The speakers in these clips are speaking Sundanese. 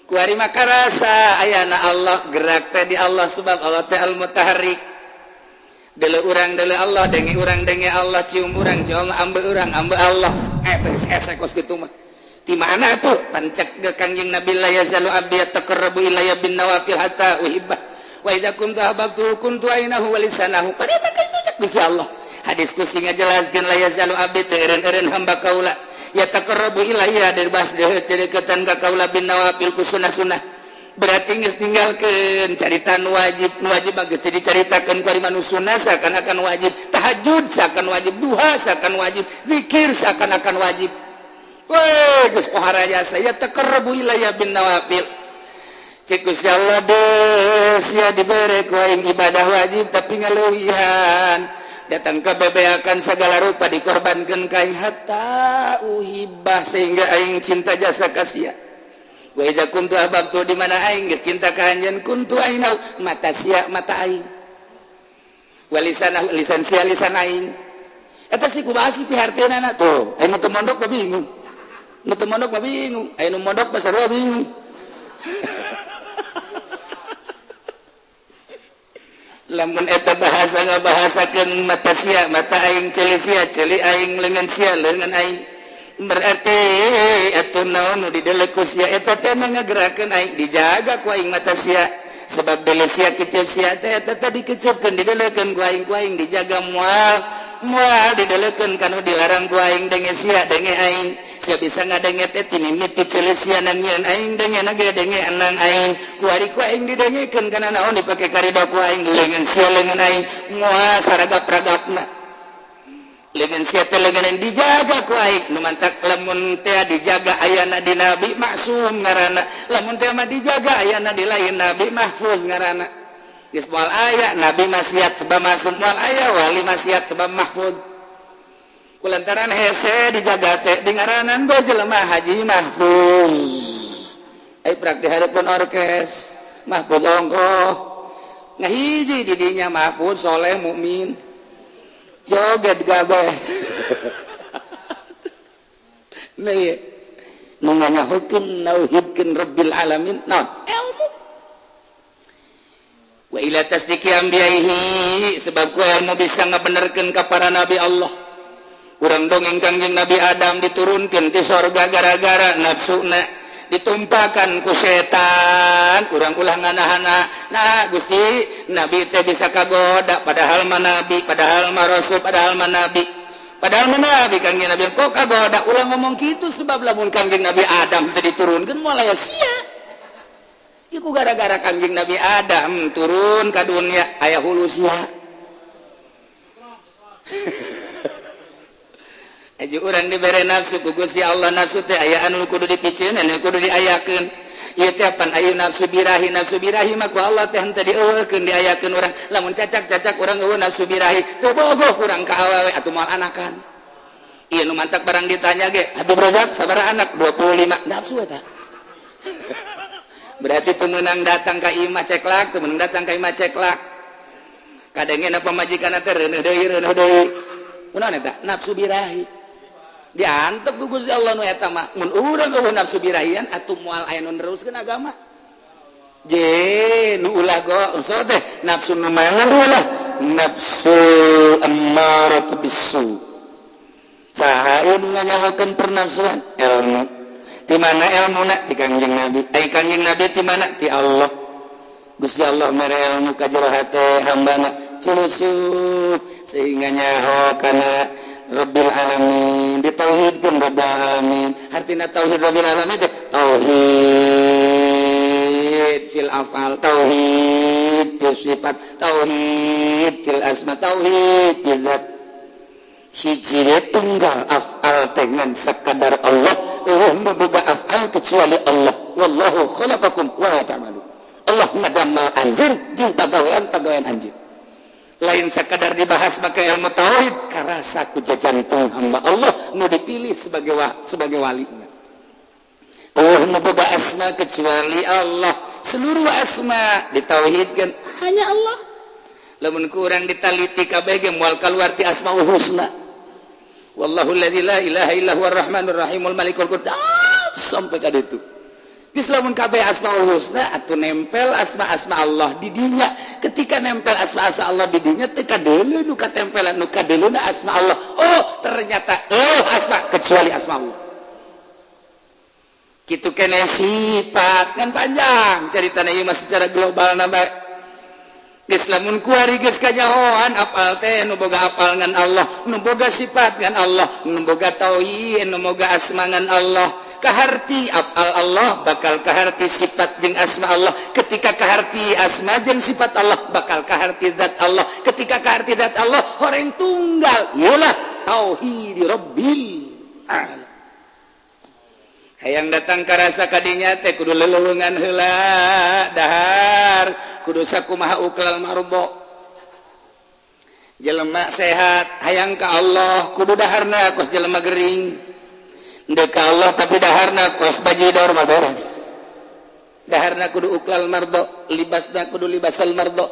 Kuari mah karasa ayana Allah, gerak teh di Allah sebab Allah teh al-mutaharrik. Dele urang dele Allah, denge urang denge Allah, cium urang cium Allah, ambe urang ambe Allah. Terus hese kos kitu mah. Di mana tuh pancek ge Kangjeng Nabi la yazalu abdi yataqarrabu ilayya bin nawafil hatta uhibbah. Wa idza kuntu ahbabtu kuntu ainahu wa lisanahu. Pada eta kitu cek Gusti Allah. Hadis kusi ngajelaskeun la yazalu abdi teu eureun-eureun hamba kaula yataqarrabu ilayya dari bahas deketan ka kaula bin nawafil ku sunnah-sunnah. Berarti geus ninggalkeun carita nu wajib, nu wajib mah geus dicaritakeun ku ari sunnah seakan-akan wajib, tahajud seakan wajib, duha seakan wajib, zikir seakan-akan wajib. Weh, geus pohara jasa yataqarrabu ilayya bin nawafil. Cek Gusti Allah deus sia dibere ku aing ibadah wajib tapi ngaleuwihan. Datang ke bebeakan segala rupa dikorbankan ka aing hatta uhibah sehingga aing cinta jasa ka sia. Wa idza kuntu ahbabtu di mana aing geus cinta ka anjeun kuntu ainahu mata sia mata aing. Wa lisanahu lisan sia lisan aing. Eta sih kumaha sih piharteunana tuh. Aya nu teu mondok mah bingung. Nu teu mondok mah bingung, aya nu mondok mah sarua bingung. Lamun eta bahasa ngabahasakeun mata sia mata aing, ceuli sia ceuli aing, leungeun sia leungeun aing, berarti atuh naon nu didelek ku sia eta teh ngagerakeun aing, dijaga ku aing mata sia sebab dele sia kecep sia teh eta teh dikecepkeun didelekeun ku aing, ku aing dijaga moal moal didelekeun kanu dilarang ku aing, denge sia denge aing, sia bisa ngadenge teh tinimiti ceuli sia nangieun aing, denge na ge denge enang aing, kuari ku aing didengekeun kana naon dipake karido ku aing, leungeun sia leungeun aing moal saragap-ragapna, leungeun sia teh leungeun dijaga ku aing. Nu mantak lamun teh dijaga ayana di nabi maksum ngaranna, lamun teh mah dijaga ayana di lain nabi mahfuz ngaranna. Geus moal aya nabi maksiat sebab maksum, moal aya wali maksiat sebab mahfuz. Kulantaran hese dijaga teh di ngaranan go jelema Haji Mahfuz. Ai prak di hareupeun orkes Mahfuz ongkoh ngahiji di dinya Mahfuz soleh mukmin joget gabeh. Nih nu nganyahukeun nauhidkeun Rabbil alamin naon ilmu. Wa ila tasdiqi anbiyaihi sebab ku ilmu bisa ngabenerkeun ka para nabi Allah. Urang dongeng Kangjeng Nabi Adam diturunkeun ti sorga gara-gara nafsuna ditumpakan ku setan. Urang ulah nganahana nah Gusti Nabi teh bisa kagoda padahal mah nabi, padahal mah rasul, padahal mah nabi, padahal mah nabi Kangjeng Nabi kok kagoda. Ulah ngomong kitu sebab lamun Kangjeng Nabi Adam teh diturunkeun moal aya sia. Iku gara-gara Kangjeng Nabi Adam turun ka dunia aya hulu sia. Aja urang dibere nafsu ku Gusti Allah, nafsu teh aya anu kudu dipiceun anu kudu diayakeun. Ieu teh pan aya nafsu birahi, nafsu birahi mah ku Allah teh henteu dieuweukeun diayakeun urang. Lamun cacak-cacak urang eueuh nafsu birahi teu bogoh kurang ka awewe atuh moal anakan. Ieu nu mantak barang ditanya ge Habib Rozak sabaraha anak 25 nafsu eta. Berarti teu meunang datang ka imah ceklak, teu meunang datang ka imah ceklak. Kadangena pamajikan teh reuneuh deui reuneuh deui. Kunaon eta? Nafsu birahi. Diantep ku Gusti Allah nu eta mah. Mun urang eueuh nafsu birahian atuh moal aya nu neruskeun agama. Je nu ulah go so teh nafsu nu mana ulah nafsu ammaratu bisu. Saha nu nganyahokeun pernafsuan? Ilmu. Di mana ilmuna? Ti Kangjeng Nabi. Ai Kangjeng Nabi ti mana? Ti Allah. Gusti Allah mere ilmu ka jero hate hambana culusuk sehingga nyaho kana Rabbil alamin, ditauhidkeun Rabbil alamin. Artina tauhid Rabbil alamin teh tauhid fil afal, tauhid fil sifat, tauhid fil asma, tauhid fil zat. Hiji tunggal afal teh ngan sakadar Allah, eueuh boga afal kecuali Allah. Wallahu khalaqakum wa ma ta'malun. Allah ngadamel anjeun jeung pagawean-pagawean anjeun. Lain sekadar dibahas pakai ilmu tauhid, karasa ku jajantung hamba Allah nu dipilih sebagai sebagai wali. Allah nu boga asma kecuali Allah, seluruh asma ditauhidkan hanya Allah. Lamun kurang ditaliti kabeh ge moal kaluar ti asmaul husna. Wallahu allazi la ilaha illa huwar rahmanur rahimul malikul quddus sampai ka ditu. Geus lamun kabeh asmaul husna atuh nempel asma-asma Allah di dinya. Ketika nempel asma-asma Allah di dinya teu kadeuleu nu katempelan, nu kadeuleuna asma Allah. Oh, ternyata asma kecuali asma Allah. Kitu kene sifat kan panjang caritana ieu mah secara global na bae. Geus lamun kuari geus kanyahoan apal teh nu boga apal ngan Allah, nu boga sifat ngan Allah, nu boga tauhid, nu boga asma ngan Allah. Kaharti apal Allah bakal kaharti sifat jeung asma Allah. Ketika kaharti asma jeung sifat Allah bakal kaharti zat Allah. Ketika kaharti zat Allah horeng tunggal, iyalah tauhid rabbil alamin. Hayang datang karasa kadinya teh kudu leleuweungan heula dahar, kudu sakumaha uklal marbo. Jelema sehat hayang ka Allah kudu daharna kos jelema gering. Ndek ka Allah tapi daharna kos bajidor mah beres. Daharna kudu uklal mardo, libasna kudu libasal mardo.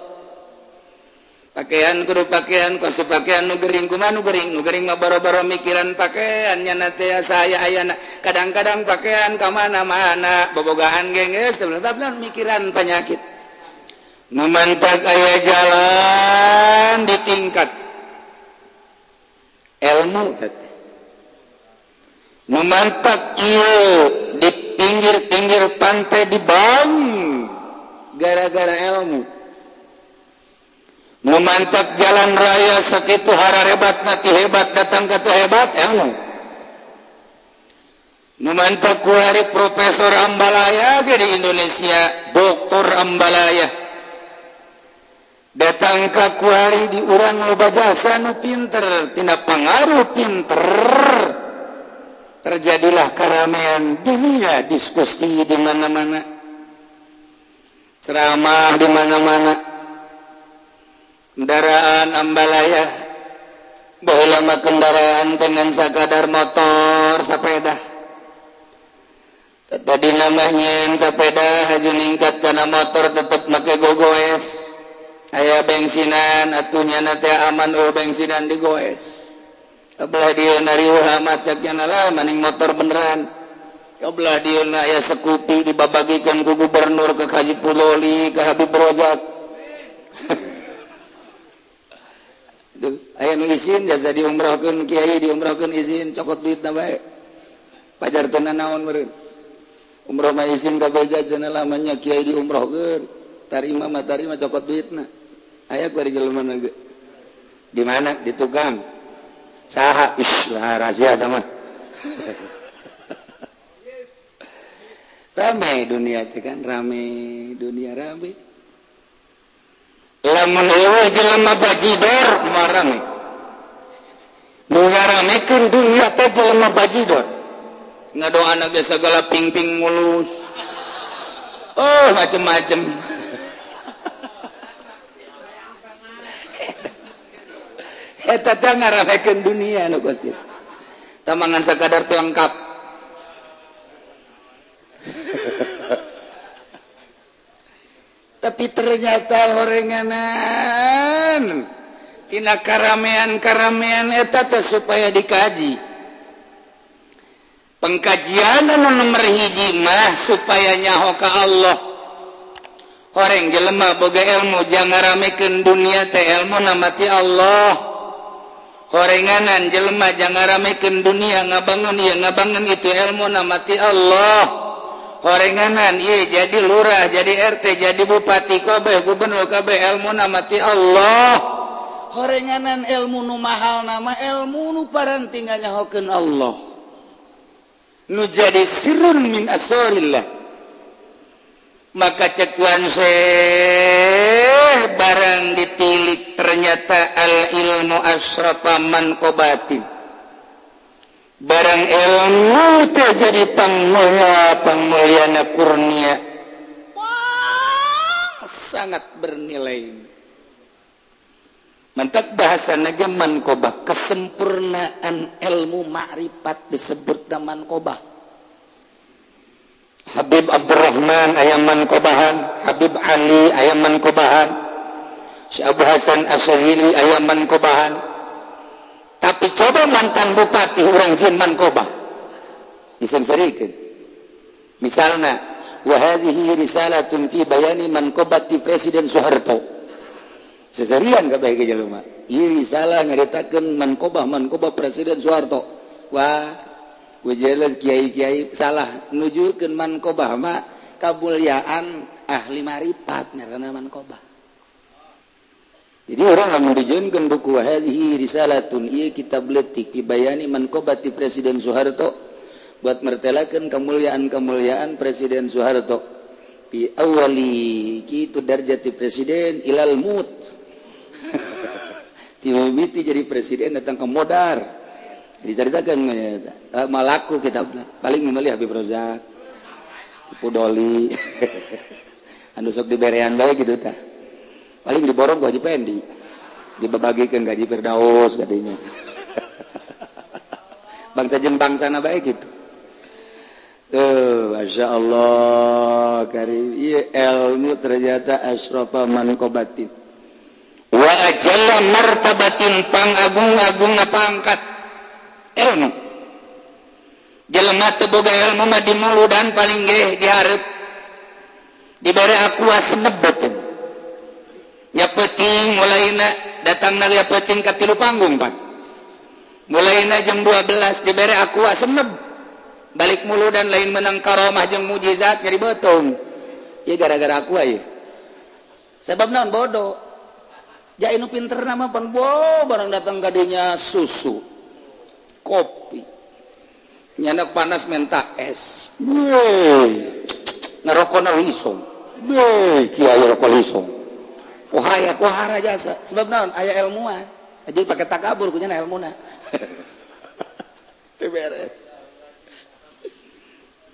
Pakaian kudu pakaian kos pakaian nu gering, kumaha nu gering? Nu gering mah boro-boro mikiran pakaian nya teh saya ayana. Kadang-kadang pakaian ka mana-mana bobogaan geng geus mikiran penyakit. Nu mantak aya jalan di tingkat ilmu teh. Nu mantak ieu di pinggir-pinggir pantai dibangun gara-gara ilmu. Nu mantak jalan raya sakitu hararebat mati hebat datang ka hebat ilmu. Nu mantak kuari Profesor Ambalaya ge di Indonesia, Doktor Ambalaya datang ka kuari di urang loba jasa nu pinter, tina pangaruh pinter terjadilah keramaian dunia, diskusi di mana-mana, ceramah di mana-mana. Kendaraan Ambalaya baheula mah kendaraan dengan sakadar motor, sepeda. Tadi namanya sepeda haju ningkat karena motor tetep make gogoes. Aya bensinan atunya teh aman, oh bensinan di goes. Belah dieu riuh amat cek nya lah maning motor beneran. Belah dieu aya Scoopy dibabagikeun ku gubernur ke Haji Puloli ke Habib Rojak. Duh, aya nu izin jasa diumrohkeun kiai, diumrohkeun izin cokot duitna bae. Pajar teu naon meureun. Umroh mah izin kabeh cenah lamanya kiai diumrohkeun. Tarima mah tarima cokot duitna. Aya ku ari jelema ge. Di mana? Di tukang. Saha? Ih, lah rahasia eta mah. Rame dunia teh kan, rame dunia rame. Lamun eueuh jelema bajidor mah rame. Nu ngaramekeun dunia teh jelema bajidor. Ngadoana ge sagala ping-ping mulus. Oh, macem-macem. Eta teh ngaramekeun dunia nu kos kitu. Tamangan sakadar teu lengkap. Tapi ternyata horenganan tina karamean-karamean eta teh supaya dikaji. Pengkajian anu nomor hiji mah supaya nyaho ka Allah. Horeng jelema boga ilmu jangan ngaramekeun dunia teh ilmu namati Allah. Horenganan jelema jangan ngaramekeun dunia ngabangun ieu ngabangun itu ilmu namati Allah. Horenganan ieu jadi lurah, jadi RT, jadi bupati kabeh, gubernur kabeh ilmu namati Allah. Horenganan ilmu nu mahal nama ilmu nu paranti nganyahokeun Allah. Nu jadi sirrun min asrarillah. Maka cek Tuan Syekh barang ditilik ternyata al ilmu asrafa manqobatin. Barang ilmu teh jadi pangmulia, pangmuliana kurnia. Wah, sangat bernilai. Mantak bahasa naga manqobah, kesempurnaan ilmu ma'rifat disebut manqobah. Habib Abdurrahman ayam manqobahan, Habib Ali ayam manqobahan, Syekh Abu Hasan Asyadili ayam manqobahan. Tapi coba mantan bupati urang jieun manqobah. Diseungseurikeun. Misalna Wa hadhihi risalatun fi bayani manqabati Presiden Soeharto. Seserian kabeh ge jelema. Ieu risalah nyaritakeun manqabah Presiden Soeharto. Wah, jelas kiai-kiai salah nujukeun manqabah mah kamuliaan ahli marifat ngaranna manqabah. Jadi orang lamun dijieunkeun buku hadhihi risalatun ieu kitab leutik fi bayani manqabati Presiden Soeharto buat mertelakeun kemuliaan-kemuliaan Presiden Soeharto fi awali kitu darjati presiden ilal mut. Timimiti jadi presiden datang ke modar. Diceritakan malaku kitabna paling meuli Habib Rozak Pudoli anu sok diberean bae gitu tah. Paling diborong ku Haji Pendi, dibabagikeun ka Haji Firdaus kadinya. Bangsa jeung bangsana bae gitu. Masya Allah karim. Ieu ilmu ternyata asrafa manqabatin wa ajalla martabatin pang agung-agungna pangkat ilmu. Jelema teu boga ilmu mah di muludan paling ge dihareup dibere aqua senebeteun. Ya penting mulaina datang na ya penting ka tilu panggung pan. Mulaina jam 12 dibere aqua seneb. Balik muludan lain menang karomah jeung mujizat nyeri beuteung. Ieu gara-gara aqua ieu. Sebab naon bodoh. Ja anu pinter nama pan bo barang datang ka dinya susu, kopi. Nyandak panas minta es. Weh, ngerokona lisong. Weh, kiai rokok lisong. Wahaya kuhara jasa sebab naon aya ilmuwan jadi pakai takabur kunya ilmuna beres.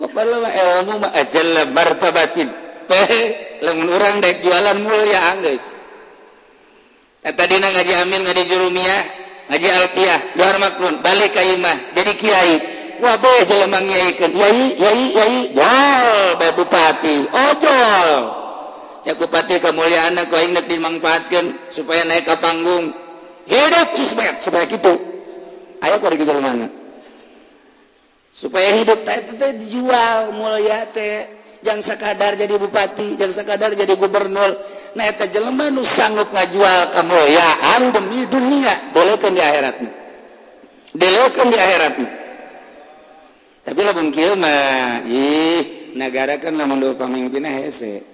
Pokoknya mah ilmu mah ajalla martabatin teh lamun urang dek jualan mulia anggeus. Eta dina ngaji amin ngaji jurumiyah ngaji alfiah luar maklun balik ka imah jadi kiai. Wah bae jelema ngiaikeun yai yai yai jol bae bupati ojol. Cak bupati kemuliaan ku aing nek dimangfaatkeun supaya naik ke panggung hidup Ismet supaya kitu aya ku ari mana supaya hidup teh teh dijual mulia teh jangan sekadar jadi bupati jangan sekadar jadi gubernur. Nah eta jelema nu sanggup ngajual kemuliaan demi dunia bolehkeun di akhiratna deleukeun di akhiratna. Tapi lamun kieu mah ih negara kan lamun dua pamimpinna hese.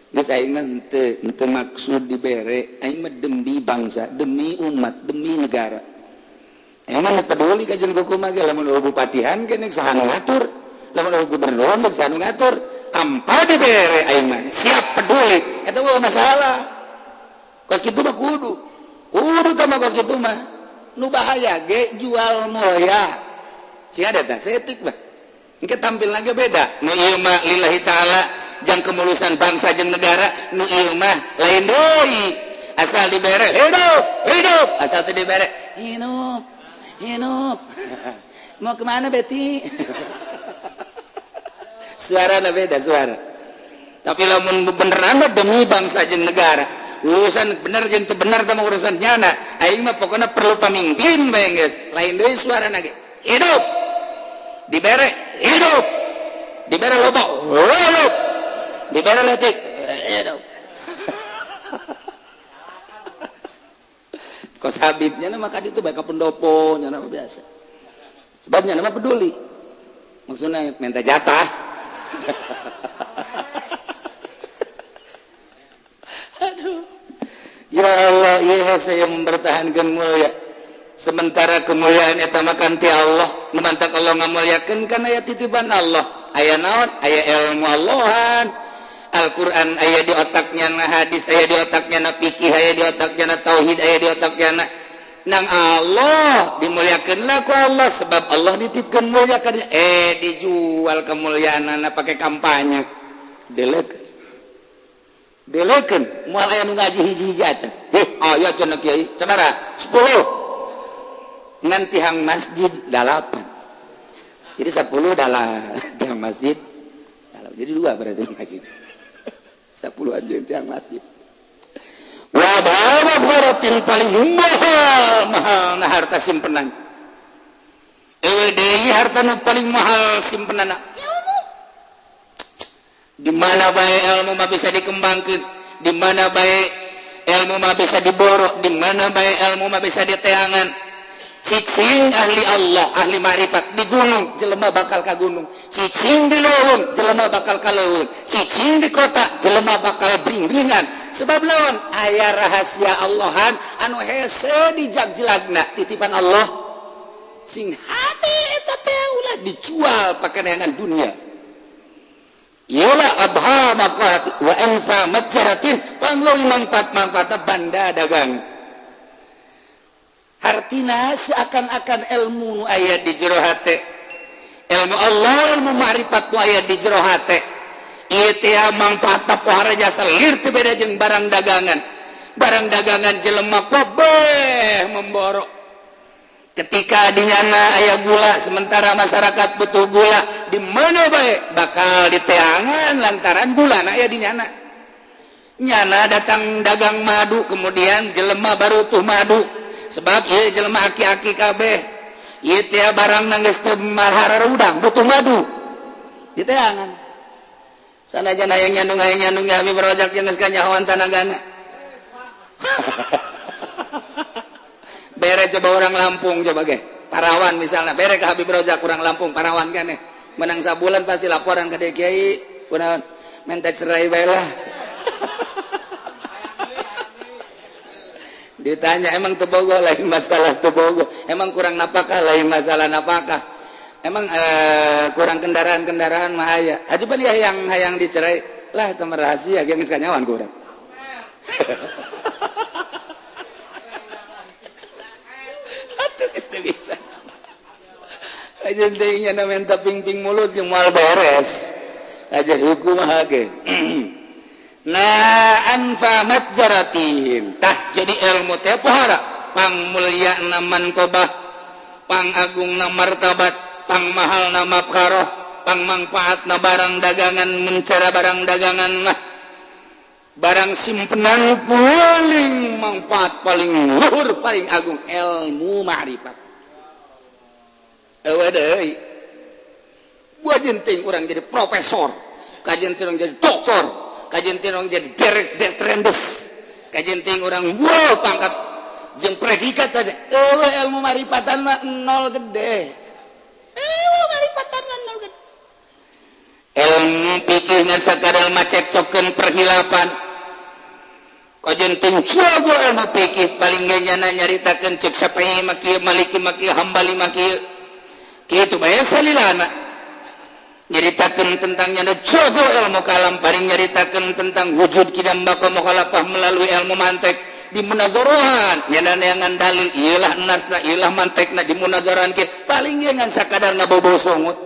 Geus aing mah henteu maksud dibere, aing mah demi bangsa, demi umat, demi negara. Emang mah peduli ka jeung kumaha ge lamun eueuh bupatihan ge nek saha nu ngatur, lamun eueuh gubernur nek saha nu ngatur, tanpa dibere aing mah siap peduli. Eta mah masalah. Kos kitu mah kudu. Kudu tah mah kos kitu mah. Nu bahaya ge jual moya. Sia da tah setik mah. Engke tampil lagi beda. Nu ieu mah lillahi taala jang kemulusan bangsa jeung negara, nu ieu mah lain deui. Asal dibere hidup, hidup, asal teu dibere hidup, hidup. Mau kemana Betty? Suara beda suara. Tapi lamun beneran mah demi bangsa jeung negara. Urusan bener jeung teu bener teh urusan nyana. Aing mah pokona perlu pamimpin bae geus. Lain deui suarana ge. Hidup. Dibere hidup. Dibere loba, hidup. Dibere leutik, hidup. Kos Habibnya mah ka ditu bae ka pendopo nya mah biasa. Sebabnya mah peduli. Maksudnya minta jatah. Aduh. Ya Allah, ya saya mempertahankan mulia. Sementara kemuliaan eta mah kan ti Allah, nu mantak Allah ngamuliakeun kan aya titipan Allah. Aya naon? Aya ilmu Allahan. Al-Qur'an aya di otaknya, na hadis aya di otaknya, na fikih aya di otaknya, na tauhid aya di otaknya, na nang Allah dimuliakeunlah ku Allah sebab Allah nitipkeun mulia ka dia. Dijual kemuliaanana pakai kampanye. Delekeun. Delekeun moal aya nu ngaji hiji-hiji acan. Heh, aya cenah kiai sabaraha? 10. Ngan tihang masjid 8. Jadi 10 dalam tihang masjid. Jadi 2 berarti masjid. 10 aja tiang masjid. Wa baratin paling mahal mahal na harta simpenan. Eueuh deui harta nu paling mahal simpenanna. Ilmu. Di mana bae ilmu mah bisa dikembangkeun, di mana bae ilmu mah bisa diborok, di mana bae ilmu mah bisa diteangan. Cicing ahli Allah, ahli ma'rifat di gunung, jelema bakal ka gunung. Cicing di leuweung, jelema bakal ka leuweung. Cicing di kota, jelema bakal bring-bringan. Sebab lawan aya rahasia Allahan anu hese dijagjelagna titipan Allah. Sing hade eta teh ulah dijual pakeneangan dunia. Yola abha maqat wa anfa matjaratin panglowi manfaat-manfaat banda dagang. Hartina seakan-akan ilmu nu aya di jero hate. Ilmu Allah, ilmu ma'rifat nu aya di jero hate. Ieu teh mangfaatna pohara jasa lir teu beda jeung barang dagangan. Barang dagangan jelema kabeh memborok. Ketika di nyana aya gula, sementara masyarakat butuh gula, di mana bae bakal diteangan lantaran gula na aya di nyana. Nyana datang dagang madu, kemudian jelema baru tuh madu. Sebab ieu jelema aki-aki kabeh. Ieu teh barang geus teu marhararudang butuh madu. Diteangan. Sanajan hayang nyandung Habib Rozak jeung geus kanyahoan tanagana. Bere coba orang Lampung coba ge. Parawan misalnya, bere ke Habib Rozak kurang Lampung Parawan kan menang sabulan pasti laporan ke kiai, kunaon minta cerai bae lah. Ditanya emang tebogo lain masalah tebogo, emang kurang napakah lain masalah napakah, emang kurang kendaraan-kendaraan mah aya. Haji bali hayang hayang dicerai lah itu rahasia ge geus kanyawan kurang. Atuh geus teu bisa. Aja teh nya minta ping-ping mulus ge moal beres. Aja hukum mah ge. Nah anfa matjaratin tah jadi ilmu teh pohara pangmulyana manqobah, pangagungna martabat, pangmahalna mafkharoh, pangmangfaatna barang dagangan, mencara barang dagangan mah barang simpenan paling manfaat, paling luhur, paling agung ilmu ma'rifat. Eueuh deui buah jenting urang jadi profesor, kajen orang jadi doktor, kajen orang jadi trendes, kajen orang wow pangkat jeung predikat aja. Eueuh ilmu maripatan mah nol gede. Eueuh maripatan mah nol gede. Ilmu pikir ngan sakadar macekcokeun perhilapan. Kajen ting jago ilmu pikir paling ge nyana nyaritakeun cek sapai mah kieu, maliki mah kieu, hambali mah kieu. Kitu bae salilana. Nyaritakeun tentang nyana jago ilmu kalam paling nyaritakeun tentang wujud kidam baqa mukhalafah melalui ilmu mantek di munazarahan nyana neangan dalil ieulah nasna ieulah mantekna di munazarahan kieu paling ge ngan sakadar ngabobo songut.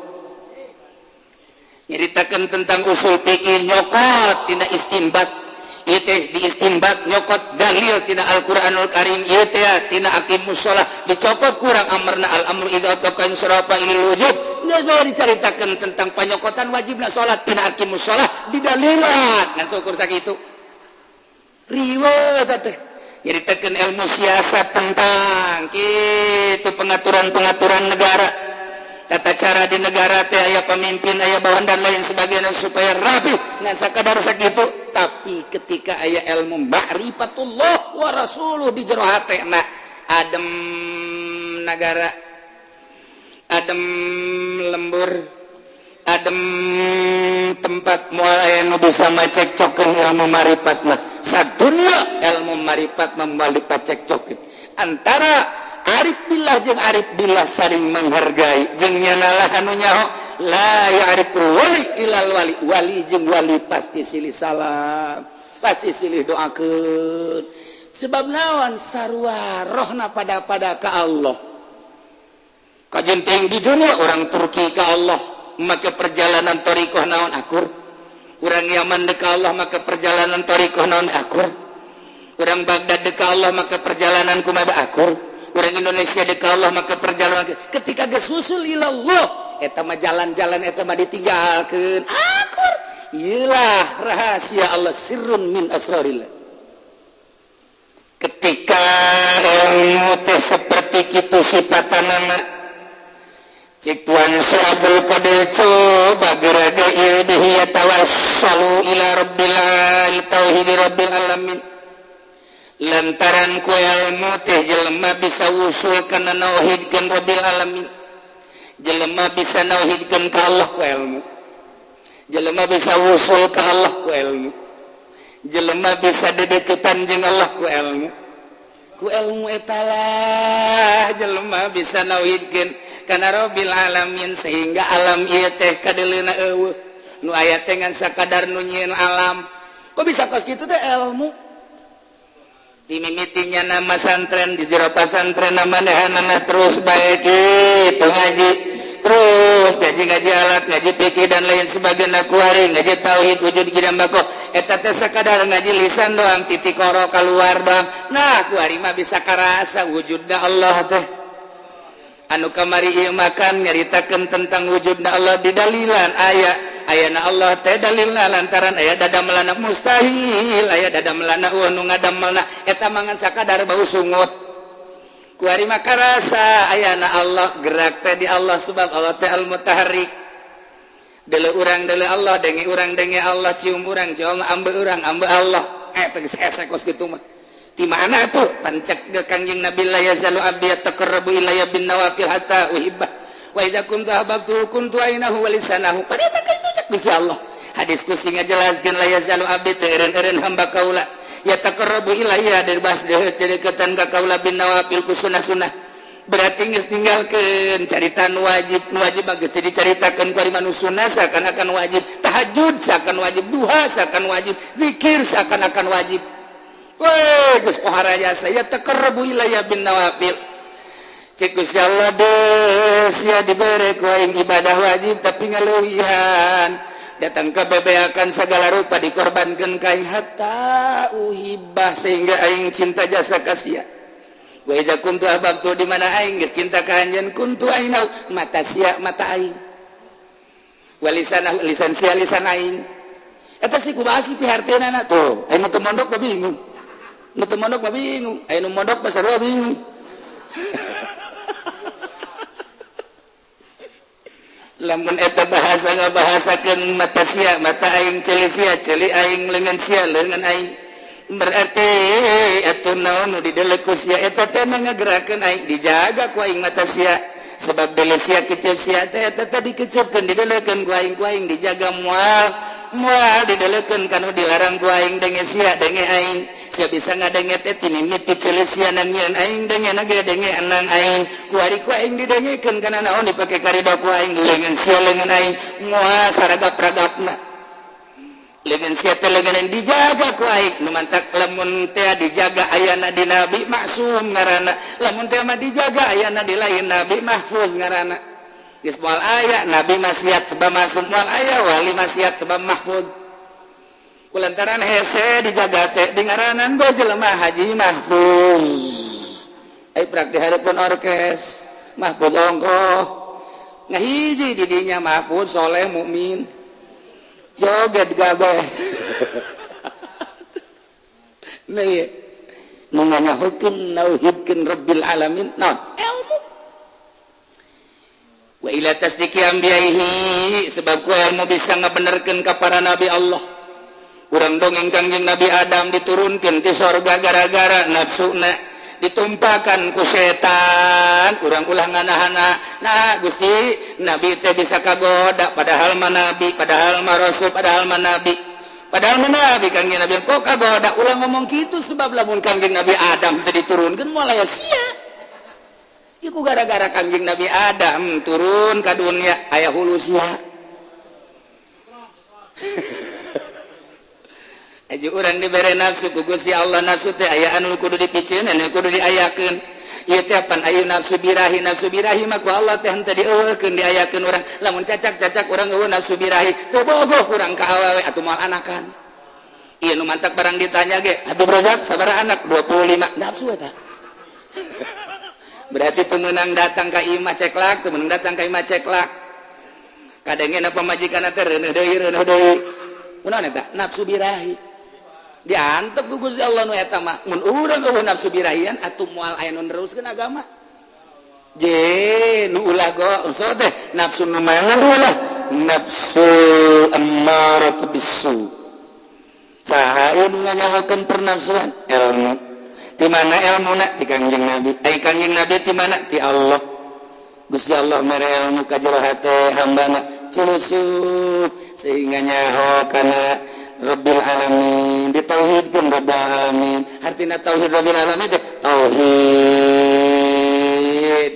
Nyaritakeun tentang usul fikih nyokot tina istinbat ieu teh di istinbat nyokot dalil tina Al-Qur'anul Karim ieu teh tina aqimus shalah dicokot kurang amrna al-amru idza taqan sarafa ilal wujub. Geus bae dicaritakeun tentang panyokotan wajibna salat tina aqimus shalah didalilan ngan syukur sakitu. Riweuh teh nyaritakeun ilmu siasat tentang kitu pengaturan-pengaturan negara, tata cara di negara teh aya pemimpin, aya bawahan dan lain sebagainya supaya rapi ngan sakadar sakitu. Tapi ketika aya ilmu ma'rifatullah wa rasuluh di jero hatena adem nagara, adem lembur, adem tempat moal aya nu bisa macekcokeun ilmu marifat mah. Sadunya ilmu marifat mah moal dipacekcokeun antara arif billah jeung arif billah saling menghargai jeung nyanalah anu nyaho la ya'riful wali ilal wali, wali jeung wali pasti silih salam, pasti silih doakeun. Sebab naon sarua rohna pada-pada ka Allah. Kajenting di dunia orang Turki ka Allah maka perjalanan thariqah naon akur, orang Yaman ka Allah maka perjalanan thariqah naon akur, orang Baghdad ka Allah maka perjalanan kumaha akur, orang Indonesia deka Allah maka perjalanan ketika geus usul ilallah eta mah jalan-jalan eta mah ditinggalkeun akur. Iyalah rahasia Allah, sirrun min asrarillah. Ketika ilmu teh seperti kitu sifatanana, Cik Tuan Syekh Abdul Qadir coba geraga ieu bihi yatawassalu ila rabbil tauhid rabbil alamin. Lantaran ku ilmu teh jelema bisa wusul kana nauhidkeun rabbil alamin. Jelema bisa nauhidkeun ka Allah ku ilmu. Jelema bisa wusul ka Allah ku ilmu. Jelema bisa dedeketan jeung Allah ku ilmu. Ku ilmu etalah jelema bisa nauhidkeun kana Rabbil alamin sehingga alam ieu teh kadeleuna eueuh nu aya teh ngan sakadar nu nyieun alam. Kok bisa kos kitu teh ilmu? Dimimitinya nama santren di jero pasantren manehanana terus bae kitu ngaji terus ngaji-ngaji alat ngaji fikih dan lain sebagainya kuari ngaji tauhid wujud qidam bako eta teh sakadar ngaji lisan doang titik koro keluar doang. Nah kuari mah bisa karasa wujudna Allah teh anu kamari ieu makan nyaritakeun tentang wujudna Allah di dalilan aya ayana Allah teh dalilna lantaran aya dadamelana mustahil aya dadamelana eueuh nu ngadamelna eta mangan sakadar bau sungut. Kuari mah karasa ayana Allah gerak teh di Allah sebab Allah teh al-mutaharrik. Deuleu urang deuleu Allah, denge urang denge Allah, cium urang cium Allah, ambe urang ambe Allah. Tegas hese kos kitu mah. Di mana tuh pancek ge Kangjeng Nabi la yazalu abdi yataqarrabu ilayya bin nawafil hatta uhibbah wa idza kuntu ahbabtu kuntu ainahu wa lisanahu. Pada eta kitu cek Gusti Allah. Hadis kusi ngajelaskeun la yazalu abdi teh eureun-eureun hamba kaula yataqarrabu ilayya dibahas deus dedeketan ka kaula bin nawafil ku sunah-sunah. Berarti geus ninggalkeun carita nu wajib, nu wajib mah geus dicaritakeun ku ari manu sunnah seakan-akan wajib, tahajud seakan wajib, duha seakan wajib, zikir seakan-akan wajib. Weh, geus pohara jasa yataqarrabu ilayya bin nawafil. Cek Gusti Allah deus sia dibere ku aing ibadah wajib tapi ngaleuwihan. Datang ke bebeakan segala rupa dikorbankan ka aing hatta uhibah sehingga aing cinta jasa ka sia. Wa idza kuntu ahbabtu di mana aing geus cinta ka anjeun kuntu ainau mata sia mata aing. Wa lisanahu lisan sia lisan aing. Eta sih kumaha sih piharteunana tuh. Aya nu teu mondok mah bingung. Nu teu mondok mah bingung. Aya nu mondok mah sarua bingung. Lamun eta bahasa ngabahasakeun mata sia mata aing, ceuli sia ceuli aing, leungeun sia leungeun aing. Berarti atuh naon nu didelek ku sia eta teh ngagerakeun aing, dijaga ku aing mata sia. Sebab deuleu sia kecep sia teh eta teh dikecepkeun didelekeun ku aing, ku aing dijaga moal moal didelekeun kanu dilarang ku aing, denge sia denge aing. Sia bisa ngadenge teh tinimiti ceuli sia nang nyieun aing, denge na ge denge enang aing. Ku ari ku aing didengekeun kana naon dipake karido ku aing, leungeun sia leungeun aing moal saragap-ragapna. Leungeun sia teh leungeun dijaga ku aing. Nu mantak lamun teh dijaga ayana di nabi maksum ngaranna, lamun teh mah dijaga ayana di lain nabi mahfuz ngaranna. Geus moal aya nabi maksiat sebab maksum, moal aya wali maksiat sebab mahfuz. Kulantaran hese dijaga teh di ngaranan go jelema haji mahfuz. Ai prak di hareupeun orkes mahfuz ongkoh ngahiji di dinya mahfuz soleh mukmin joget gabeh. Nih nu nganyahukeun nauhidkeun Rabbil alamin naon ilmu. Wa ila tasdiqi anbiyaihi sebab ku ilmu bisa ngabenerkeun ka para nabi Allah. Urang dongeng Kangjeng Nabi Adam diturunkeun ti sorga gara-gara nafsuna ditumpakan ku setan. Urang ulah nganahana. Nah Gusti Nabi teh bisa kagoda padahal mah nabi, padahal mah rasul, padahal mah nabi. Padahal mah nabi Kangjeng Nabi kok kagoda. Ulah ngomong kitu sebab lamun Kangjeng Nabi Adam teh diturunkeun moal aya sia. Ieu ku gara-gara Kangjeng Nabi Adam turun ka dunia aya hulu sia. Aja urang dibere nafsu ku Gusti Allah, nafsu teh aya anu kudu dipiceun anu kudu diayakeun. Ieu teh pan aya nafsu birahi, nafsu birahi mah ku Allah teh henteu dieuweukeun diayakeun urang. Lamun cacak-cacak urang eueuh nafsu birahi teu bogoh urang ka awewe atuh moal anakan. Ieu nu mantak barang ditanya ge, Habib Rozak sabaraha anak? 25. Nafsu eta. Berarti teu meunang datang ka imah ceklak, teu meunang datang ka imah ceklak. Kadangena pamajikanna teh reuneuh deui reuneuh deui. Kunaon eta? Nafsu birahi. Diantep ku Gusti Allah nu eta mah. Mun urang eueuh nafsu birahian atuh moal aya nu neruskeun agama. Je nu ulah go so teh nafsu nu mana ulah nafsu ammaratu bisu. Saha nu nganyahokeun pernafsuan? Ilmu. Ti mana ilmuna? Ti Kangjeng Nabi. Ai Kangjeng Nabi ti mana? Ti Allah. Gusti Allah mere ilmu ka jero hate hambana culusuk sehingga nyaho kana Rabbil alamin, ditauhidkeun Rabbil alamin. Artina tauhid Rabbil alamin teh tauhid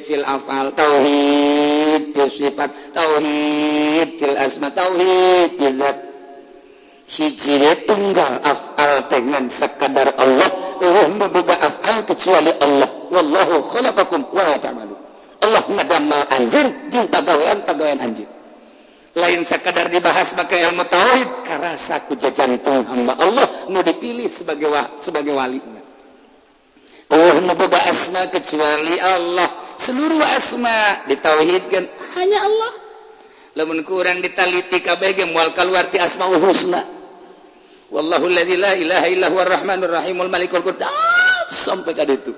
fil af'al, tauhid fil sifat, tauhid fil asma, tauhid fil zat. Hiji tunggal af'al teh ngan sakadar Allah, eueuh boga af'al kecuali Allah. Wallahu khalaqakum wa ma ta'malun. Allah ngadamel anjeun jeung pagawean-pagawean anjeun. Lain sekadar dibahas pakai ilmu tauhid, karasa ku jajantung hamba Allah nu dipilih sebagai sebagai wali. Oh, nu boga asma kecuali Allah. Seluruh asma ditauhidkan hanya Allah. Lamun kurang ditaliti kabeh ge moal kaluar ti asmaul husna. Wallahu allazi la ilaha illa huwar rahmanur rahimul malikul quddus sampai ka ditu.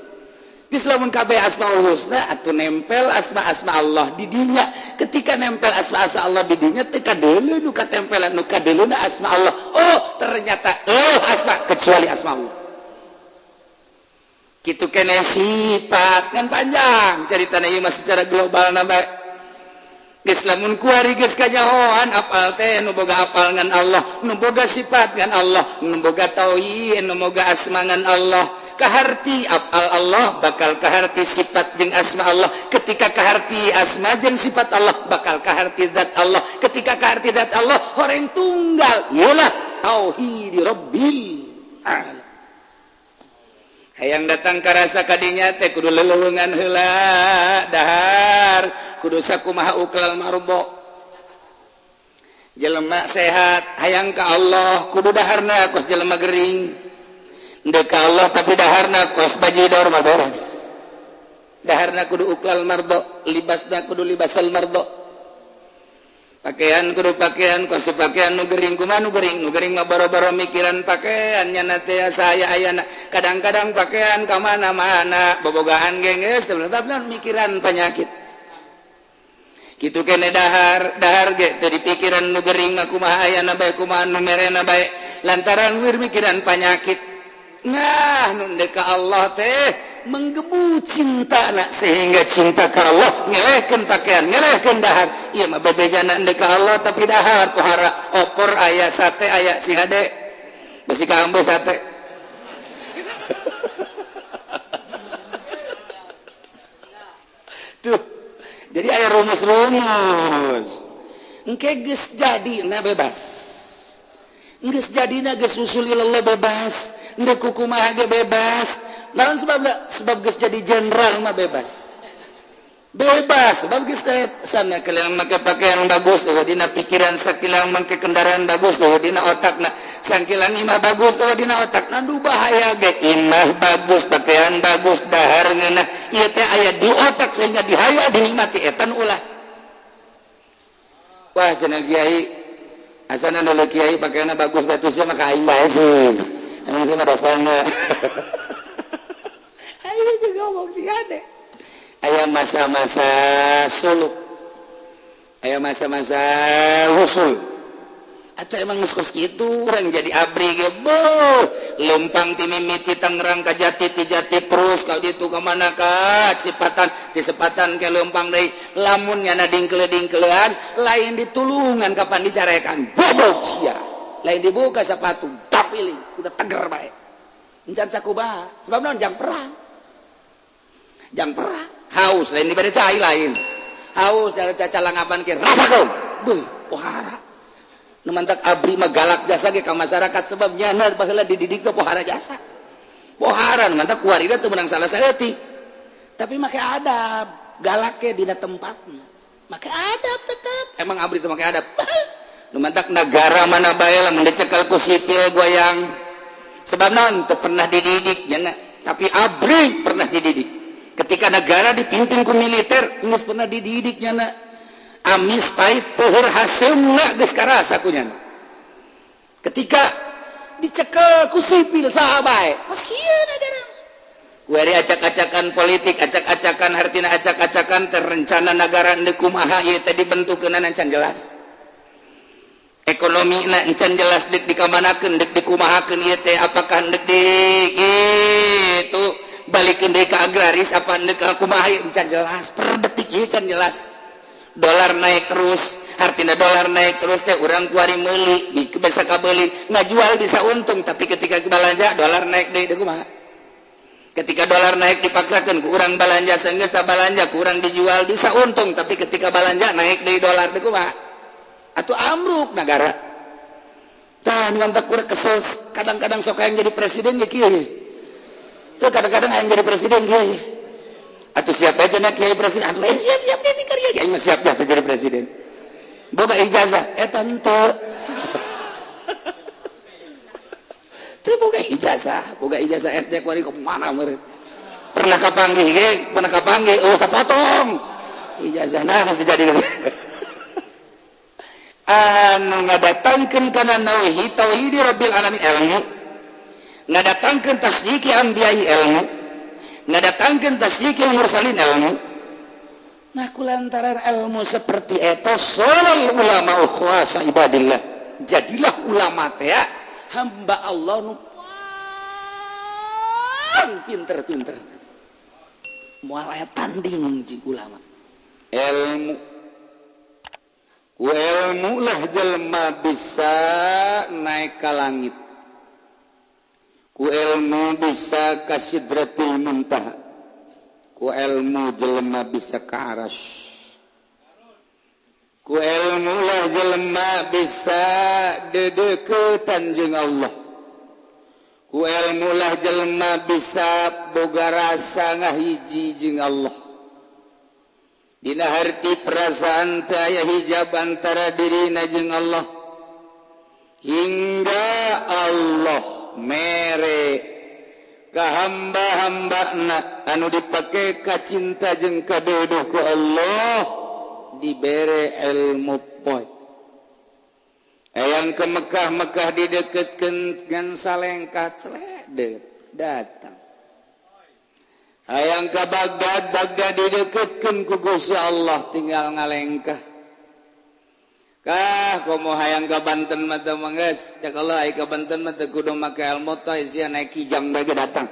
Geus lamun kabeh asmaul husna atuh nempel asma-asma Allah di dinya. Ketika nempel asma-asma Allah di dinya teh kadeuleu nu katempelan nu kadeuleuna asma Allah. Oh, ternyata asma kecuali asma Allah. Kitu keneh sifat kan panjang caritana ieu mah secara global na bae. Geus lamun kuari geus kanyahoan apal teh nu boga apal ngan Allah, nu boga sifat ngan Allah, nu boga tauhid, nu boga asma ngan Allah. Kaharti afal Allah bakal kaharti sifat jeung asma Allah. Ketika kaharti asma jeung sifat Allah bakal kaharti zat Allah. Ketika kaharti zat Allah horeng tunggal iyalah tauhid Rabbil alamin. Hayang datang karasa kadinya teh kudu leleuweungan heula dahar kudu sakumaha uklal marbo. Jelema sehat hayang ka Allah kudu daharna kos jelema gering. Ndek ka Allah tapi daharna kos bajidor mah beres. Daharna kudu uklal mardo, libasna kudu libasal mardo. Pakaian kudu pakaian kos pakaian nu gering kumaha nu gering, nu gering mah boro-boro mikiran pakaian nya teh saya ayana. Kadang-kadang pakaian ka mana-mana bobogaan ge geus mikiran penyakit. Kitu kene dahar, dahar ge teu dipikiran nu gering mah kumaha ayana bae kumaha nu merena bae lantaran wir mikiran penyakit. Nah, nu ka Allah teh menggebu cinta nak sehingga cinta ka Allah ngelehkeun pakaian, ngelehkeun dahar. Ieu mah bebejana ka Allah tapi dahar pohara opor aya sate aya si hade. Besi ka ambo sate. Tuh. Jadi aya rumus-rumus. Engke geus jadina bebas. Geus jadina geus usul ilallah bebas. Ndek kumaha ge bebas. Naon sebabna? Sebab geus jadi jenderal mah bebas. Bebas sebab geus sana kalian make pakaian bagus, eueuh dina pikiran sakilang make kendaraan bagus, eueuh dina otakna sangkilang imah bagus, eueuh dina otakna duh bahaya ge imah bagus, pakaian bagus, dahar ngeunah. Ieu teh aya di otak sehingga dihaya dinikmati eta nu ulah. Wah cenah kiai, asana nu kiai pakaianna bagus batu sia mah ka aing bae sih. Emang sih mah dasarna. Ayo juga ngomong sih ade. Aya masa-masa suluk, aya masa-masa usul. Atau emang geus kos kitu urang jadi abri ge beuh lempang ti mimiti Tangerang ka Jati ti Jati terus ka ditu ka mana ka Cipatan ti Sepatan ke lempang deui lamun nyana dingkele-dingkelean lain ditulungan kapan dicarekan bobok sia lain dibuka sepatu tapiling kudu teger bae encan sakumaha sebab naon jang perang haus lain dibere cai lain haus cara cacalangapan ke rasakeun beuh pohara nu mantak abri mah galak jasa ge ka masyarakat sebab nyana baheula dididik teh pohara jasa pohara nu mantak kuarina teu meunang salah saeutik tapi make adab galak ge dina tempatna make adab tetep emang abri teh make adab nu mantak negara mana bae lamun dicekel ku sipil goyang sebab naon teu pernah dididik nyana tapi abri pernah dididik. Ketika negara dipimpin ku militer geus pernah dididik nyana amis pahit peuheur haseumna geus karasa ku nyana. Ketika dicekel ku sipil saha bae kos kieu negara Kuari acak-acakan politik, acak-acakan hartina, acak-acakan terencana negara deuk kumaha ieu teh dibentukeun encan jelas. Ekonomi na encan jelas deuk dikamanakeun, deuk dikumahakeun ieu teh, apakah deuk di gitu balikeun deui ka agraris apa deuk ka kumaha ieu encan jelas. Per detik ieu can jelas. Dolar naik terus, artinya dolar naik terus teh urang kuari meuli, bisa kabeli, ngajual bisa untung, tapi ketika belanja dolar naik deui, deuk kumaha? Ketika dolar naik dipaksakan kurang belanja, sehingga belanja kurang dijual bisa untung, tapi ketika belanja naik di dolar, deuk kumaha? Atau ambruk negara. Tah, mantap kurang kesel kadang-kadang sok yang jadi presiden ya kieu. Tuh kadang-kadang yang jadi presiden kieu. Atau siapa aja nak kiai presiden, atuh lain siap-siap dia tinggal ya, kiai mah siap biasa jadi presiden. Boga ijazah, eta henteu. Teu boga ijazah SD kuari ke mana meureun. Pernah kapanggih ge, pernah kapanggih, oh sapotong. Ijazah nah pasti jadi. Anu ngadatangkeun kana tauhid, tauhid rabbil alamin ilmu. Ngadatangkeun tasdiqi anbiya ilmu. Ngadatangkeun tasdiqi mursalin ilmu. Nah kulantaran ilmu seperti eta solal ulama ukhwasa ibadillah. Jadilah ulama teh hamba Allah nu paling pinter-pinter. Moal aya tanding jeung ulama. Ilmu ku ilmu lah jelema bisa naik ka langit. Ku ilmu bisa ka sidratil muntaha. Ku ilmu jelema bisa ka arasy. Ku ilmu lah jelema bisa dedeukeutan jeung Allah. Ku ilmu lah jelema bisa boga rasa ngahiji jeung Allah. Dina harti perasaan teu aya hijab antara dirina jeung Allah. Hingga Allah mere ka hamba-hambana anu dipake ka cinta jeung kadodoh ku Allah dibere ilmu poe. Hayang ke Mekah, Mekah dideketkeun ngan salengkah celedet datang. Hayang ke Baghdad, Baghdad dideketkeun ku Gusti Allah tinggal ngalengkah. Kah komo hayang ka Banten mah teu manggeus, cek Allah ai ka Banten mah teu kudu make ilmu teh sia naik kijang bae datang.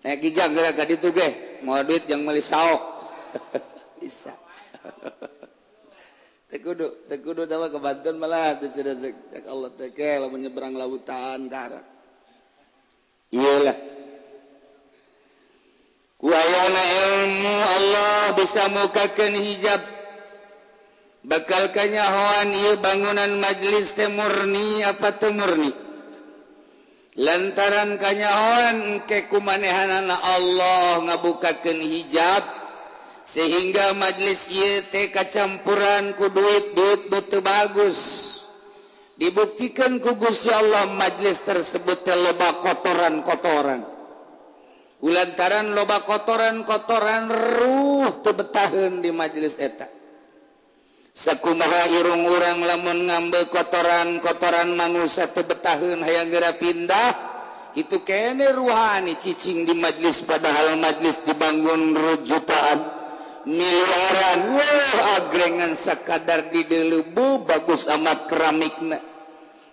Naik kijang geura ka ditu ge, moal duit jang meuli saok. Bisa. Teu kudu teh ke Banten malah teu cenah cek Allah teh ke lamun nyebrang lautan darat. Iyalah. Ku ayana ilmu Allah bisa mukakeun hijab. Bakal kanyahoan ieu bangunan majelis teh murni apa teu murni. Lantaran kanyahoan ke kumanehanana Allah ngabukakeun hijab sehingga majelis ieu teh kacampuran ku duit-duit nu teu bagus. Dibuktikan ku Gusti Allah majelis tersebut teh loba kotoran-kotoran. Kulantaran loba kotoran-kotoran ruh teu betaheun di majelis eta. Sakumaha irung urang lamun ngambil kotoran-kotoran manusia teu betaheun hayang geura pindah, itu kene ruhani cicing di majelis padahal majelis dibangun jutaan miliaran. Wah, agrengan sakadar di deuleubu bagus amat keramikna,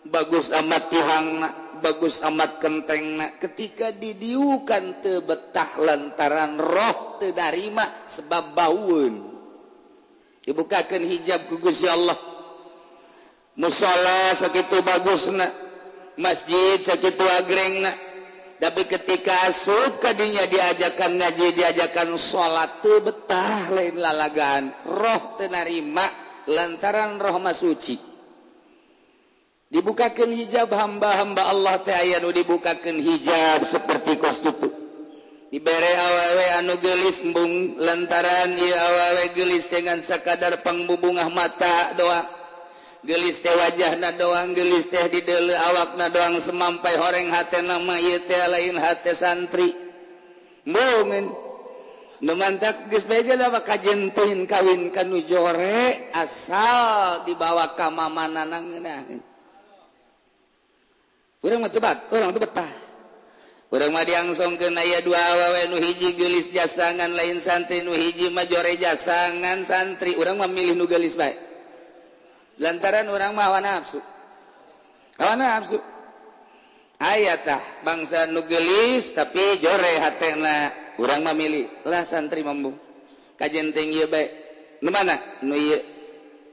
bagus amat tihangna, bagus amat kentengna. Ketika didiukan teu betah lantaran roh teu darima sebab baueun. Dibukakeun hijab ku Gusti Allah. Musala sakitu bagusna, masjid sakitu agrengna, tapi ketika asup kadinya diajakan ngaji, diajakan salat teu betah, lain lalagaan, roh teu narima lantaran roh mah suci. Dibukakeun hijab hamba-hamba Allah teh aya nu dibukakeun hijab seperti kos kitu. Dibere awewe anu geulis embung lantaran ieu awewe geulis dengan sakadar pangbubungah mata doang. Geulis teh wajahna doang, geulis teh di deuleu awakna doang, semampai horeng hatena mah ieu teh lain hate santri. Embungeun. Nu mantak geus beja lah kajentin kawin ka nu jore asal dibawa ka mamanana ngeunaheun. Urang mah teu bat, urang teu betah. Urang mah diangsongkeun aya dua awewe, nu hiji geulis jasangan lain santri, nu hiji mah jore jasangan santri. Urang mah milih nu geulis bae. Lantaran urang mah hawa nafsu. Hawa nafsu. Aya tah bangsa nu geulis tapi jore hatena. Urang mah milih lah santri mambung. Kajen teh ieu bae. Nu mana? Nu ieu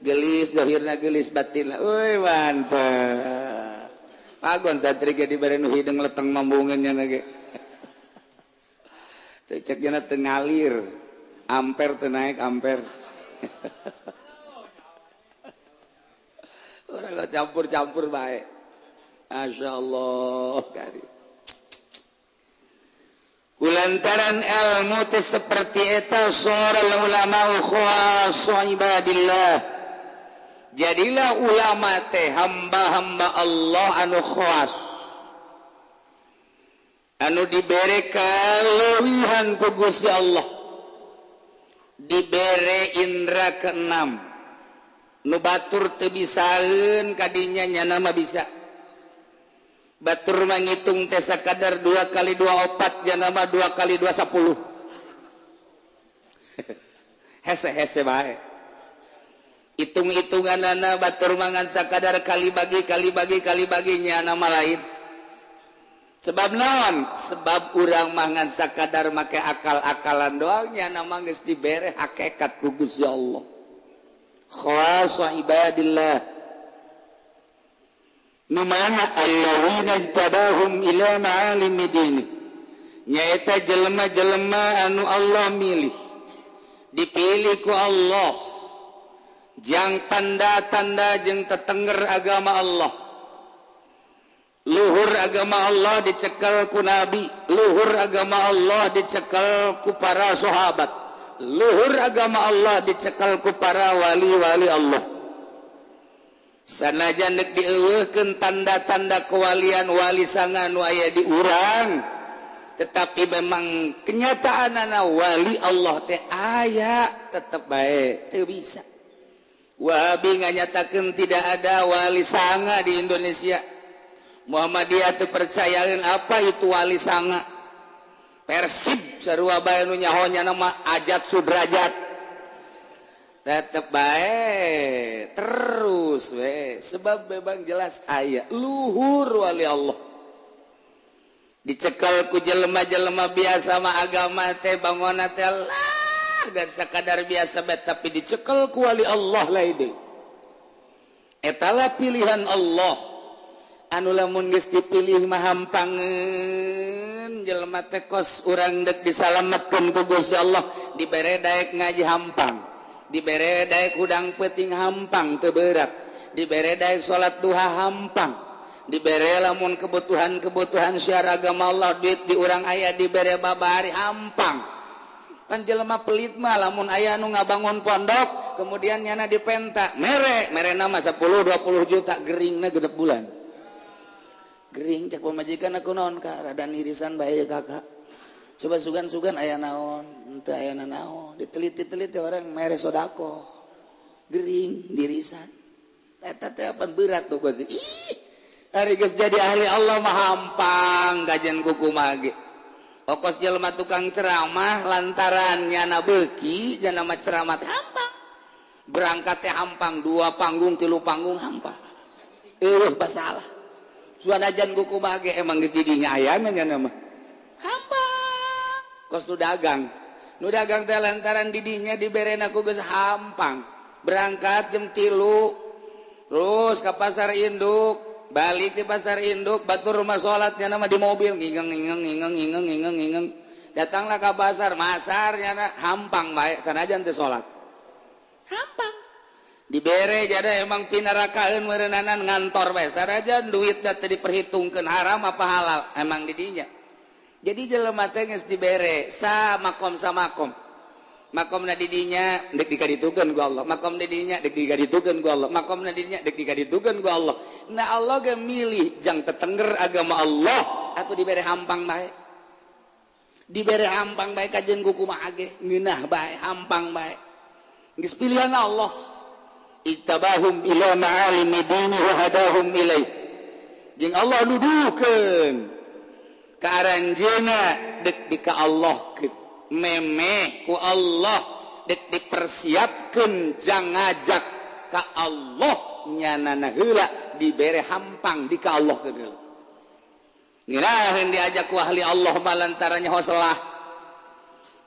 geulis zahirna geulis batinna. Euy mantap. Pagon santri ge dibere nu hideung leteng mambungeun nya ge. Teu cek nya teu ngalir. Ampere teu naik ampere. Urang campur-campur bae. Masya Allah karim. Kulantaran ilmu teh seperti eta sora ulama khawasu ibadillah. Jadilah ulama teh hamba-hamba Allah anu khawas, anu dibere kaleuwihan ku Gusti Allah, dibere indra keenam. Nu batur teu bisaeun kadinya nyana mah bisa. Batur mangitung teh sakadar 2 kali 2 4, nyana mah 2 kali 2 10. Hese-hese bae. Hitung-hitunganana batur mangan sakadar kali bagi kali bagi kali bagi nyana mah lain. Sebab naon? Sebab urang mangan sakadar make akal-akalan doang nyana mah geus dibere hakikat ku Gusti Allah. Khawasa ibadillah. Nu mana alladzina ijtabahum ila ma'alimi dini. Nyaeta jelema-jelema anu Allah milih. Dipilih ku Allah. Jang tanda-tanda jeung tetengger agama Allah. Luhur agama Allah dicekal ku nabi, luhur agama Allah dicekal ku para sahabat, luhur agama Allah dicekal ku para wali-wali Allah. Sanajan deuk dieuweuhkeun tanda-tanda kewalian wali sanga nu aya di urang, tetapi memang kenyataanana wali Allah teh aya tetep bae teu bisa. Wahabi nganyatakeun tidak ada wali sanga di Indonesia. Muhammadiyah teu percayaeun apa itu wali sanga. Persib sarua bae nu nyaho nya nama Ajat Sudrajat. Tetep bae terus we, sebab memang jelas aya luhur wali Allah. Dicekal ku jelema-jelema biasa mah agama teh bangona teh lah dan sakadar biasa bae, tapi dicekel ku wali Allah lain deui. Etalah pilihan Allah. Anu lamun geus dipilih mah hampangeun jelema teh kos urang deuk disalametkeun ku Gusti Allah, dibere daek ngaji hampang, dibere daek hudang peuting hampang teu berat, dibere daek salat duha hampang, dibere lamun kebutuhan-kebutuhan syiar agama Allah duit di urang aya dibere babari hampang. Pan jelema pelit mah lamun aya nu ngabangun pondok kemudian nyana dipenta mere mere nama 10 20 juta geringna genep bulan. Gering cek pamajikan aku naon ka rada irisan bae kakak. Coba sugan-sugan aya naon, henteu aya naon, diteliti-teliti orang mere sedekah. Gering dirisan. Eta teh apa berat tuh Gusti. Ih, ari geus jadi ahli Allah mah hampang kajian kuku mage. Okos jelema tukang ceramah lantaran nyana beuki jana mah ceramah teh hampang. Berangkat teh hampang 2 panggung 3 panggung hampang. Eueuh masalah. Suanajan kuku mage emang geus didinya ayana nyana mah. Hampang. Kos nu dagang. Nu dagang teh lantaran didinya diberena ku geus hampang. Berangkat jam 3 terus ke pasar induk, balik di pasar induk, batur rumah sholatnya nama di mobil ngingeng ngingeng ngingeng ngingeng ngingeng ngingeng. Datanglah ke pasar, masarnya na hampang bae sanajan teu salat. Hampang. Dibere jadi emang pinarakaeun meureunana ngantor bae sanajan duitna teu diperhitungkeun haram apa halal emang didinya. Jadi jelema teh geus dibere sa makom sa makom. Makomna didinya deuk dikaditukeun ku Allah, makomna didinya deuk dikaditukeun ku Allah, makomna didinya deuk dikaditukeun ku Allah. Nah Allah ge milih jang tetengger agama Allah atau dibere hampang bae. Dibere hampang bae kajen ku kumaha ge ngeunah bae hampang bae. Geus pilihan Allah. Ittabahum ila ma'alimi dini wa hadahum ilaih. Jeung Allah nuduhkeun Ka aranjeuna dek di ka Allah memeh ku Allah dek dipersiapkeun jang ngajak ka Allah nyanana heula dibere hampang di ka Allah heula. Ngiraheun diajak ku ahli Allah mah lantaran nyaho salah.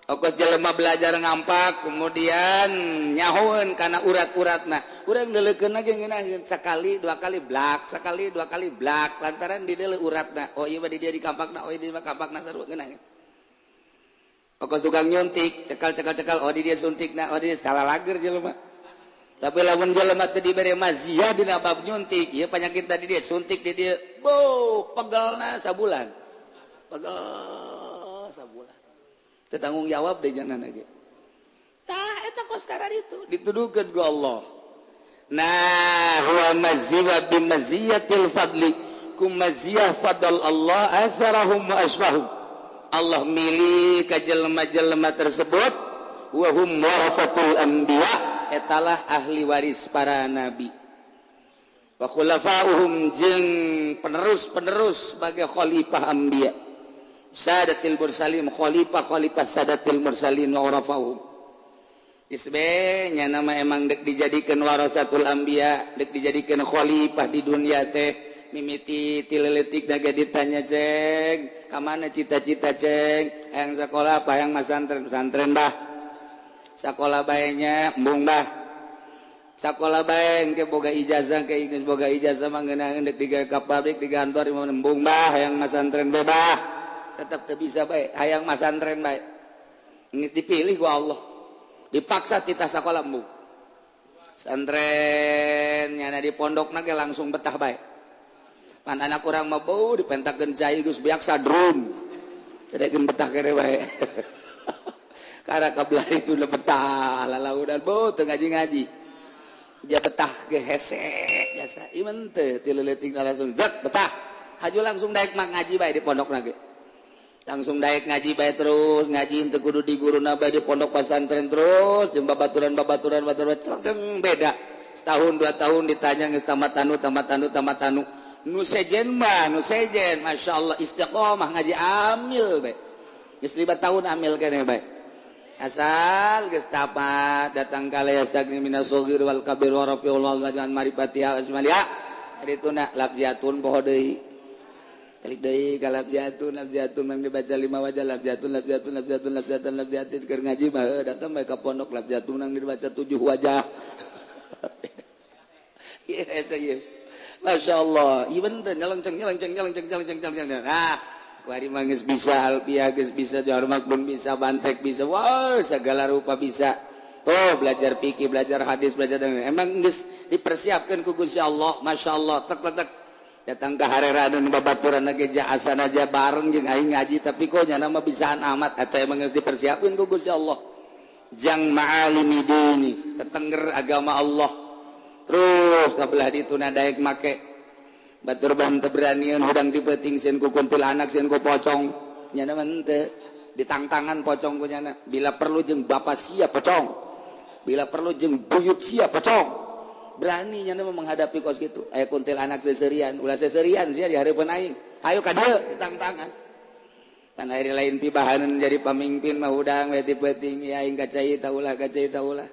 Okos jelema belajar ngampak kemudian nyahoeun kana urat-uratna. Urang deuleukeun ge ngeunaheun sakali dua kali blak, sakali dua kali blak lantaran di deuleu uratna. Oh ieu mah di dieu dikampakna, oh ieu mah kampakna sarua ngeunaheun. Okos tukang nyuntik, cekal-cekal-cekal, oh di dieu suntikna, oh di dieu salah lager jelema. Tapi lamun jelema teu dibere maziah dina bab nyuntik, ieu penyakit tadi dia suntik di dieu, boh pegelna sabulan. Pegel sabulan. Tanggung jawab deh jangan aja. Tah eta kos karar itu dituduhkeun ku Allah. Nah, huwa maziwa bi maziyatil fadli ku maziyah fadl Allah azarahum wa asfahum. Allah milih ka jelema-jelema tersebut wa hum warasatul anbiya, etalah ahli waris para nabi. Wa khulafa'uhum jeung penerus-penerus sebagai khalifah anbiya. Sadatil mursalin khalifah-khalifah sadatil mursalin wa urafahum. Isbenya nama emang dek dijadikan warasatul anbiya, dek dijadikan khalifah di dunia teh mimiti tileletik daga ditanya ceng, ka mana cita-cita ceng? Hayang sekolah apa hayang masantren? Pesantren bah. Sakola bae nya embung bah. Sakola bae engke boga ijazah ke geus boga ijazah mah ngeunaheun dek digawe ka pabrik di kantor embung bah hayang masantren bae bah. Tetap teu bisa bae hayang masantren bae geus dipilih ku Allah dipaksa titah sakola embung santren nyana di pondokna ge langsung betah bae pan anak urang mah beuh dipentakeun cai geus beak sadrum teu dekeun betah kene bae karena kabelah itu udah betah lalaudan beuh teu ngaji-ngaji dia betah ge hese biasa ieu teu ti leutik langsung dek betah haju langsung daek mah ngaji bae di pondokna ge langsung daek ngaji bae terus ngaji teu kudu di guruna bae di pondok pesantren terus jeung babaturan-babaturan langsung beda setahun dua tahun ditanya geus tamat anu tamat anu tamat anu nu sejen mah nu sejen masyaallah istiqomah ngaji amil bae geus 5 tahun amil keneh bae asal geus tamat datang ka yastagni minas shaghir wal kabir wa rafiul wal majman marifatiha asmalia harituna labjatun poho deui kalik deui ka labjatun labjatun mang dibaca 5 wajah labjatun labjatun labjatun labjatun labjatun keur ngaji mah datang bae ka pondok labjatun nang dibaca 7 wajah. Ieu hese ieu masyaallah ieu teh nyelengceng nyelengceng nyelengceng nyelengceng nyelengceng. Nah kuari mah geus bisa alfiah geus bisa jarmak pun bisa bantek bisa wah segala rupa bisa. Oh belajar fikih belajar hadis belajar emang geus dipersiapkeun ku Gusti Allah masyaallah tek tek datang ke hareranun babaturan ge jaasan aja bareng jeung aing ngaji tapi kok nyana mah bisaan amat eta emang geus dipersiapkeun ku Gusti Allah jang ma'alimi dini tetengger agama Allah terus kabelah dituna daek make batur ban teu beranian hudang ti peuting sieun ku kuntilanak sieun ku pocong nyana mah henteu ditangtangan pocong ku nyana bila perlu jeung bapa sia pocong bila perlu jeung buyut sia pocong berani nyana menghadapi kos gitu aya kuntilanak seserian ulah seserian sia di hareupeun aing ayo ka dieu ditangtangan pan ari lain pibahaneun jadi pamimpin mah hudang we ti peuting aing kacai ta ulah kacai ta ulah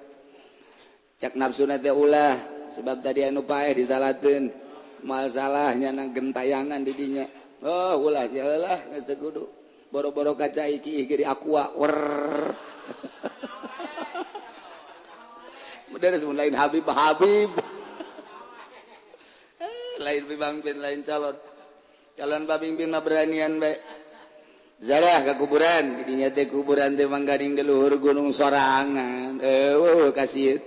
cak nafsuna teh ulah sebab tadi anu paeh disalateun mal salah nyana gentayangan di dinya oh ulah sia lah geus teu kudu boro-boro kacai ki ge di aqua wer. Bener lain Habib Habib lain pemimpin lain calon calon pamimpin mah beranian bae zarah ka kuburan didinya teh kuburan teh manggading di luhur gunung sorangan eueuh kasieun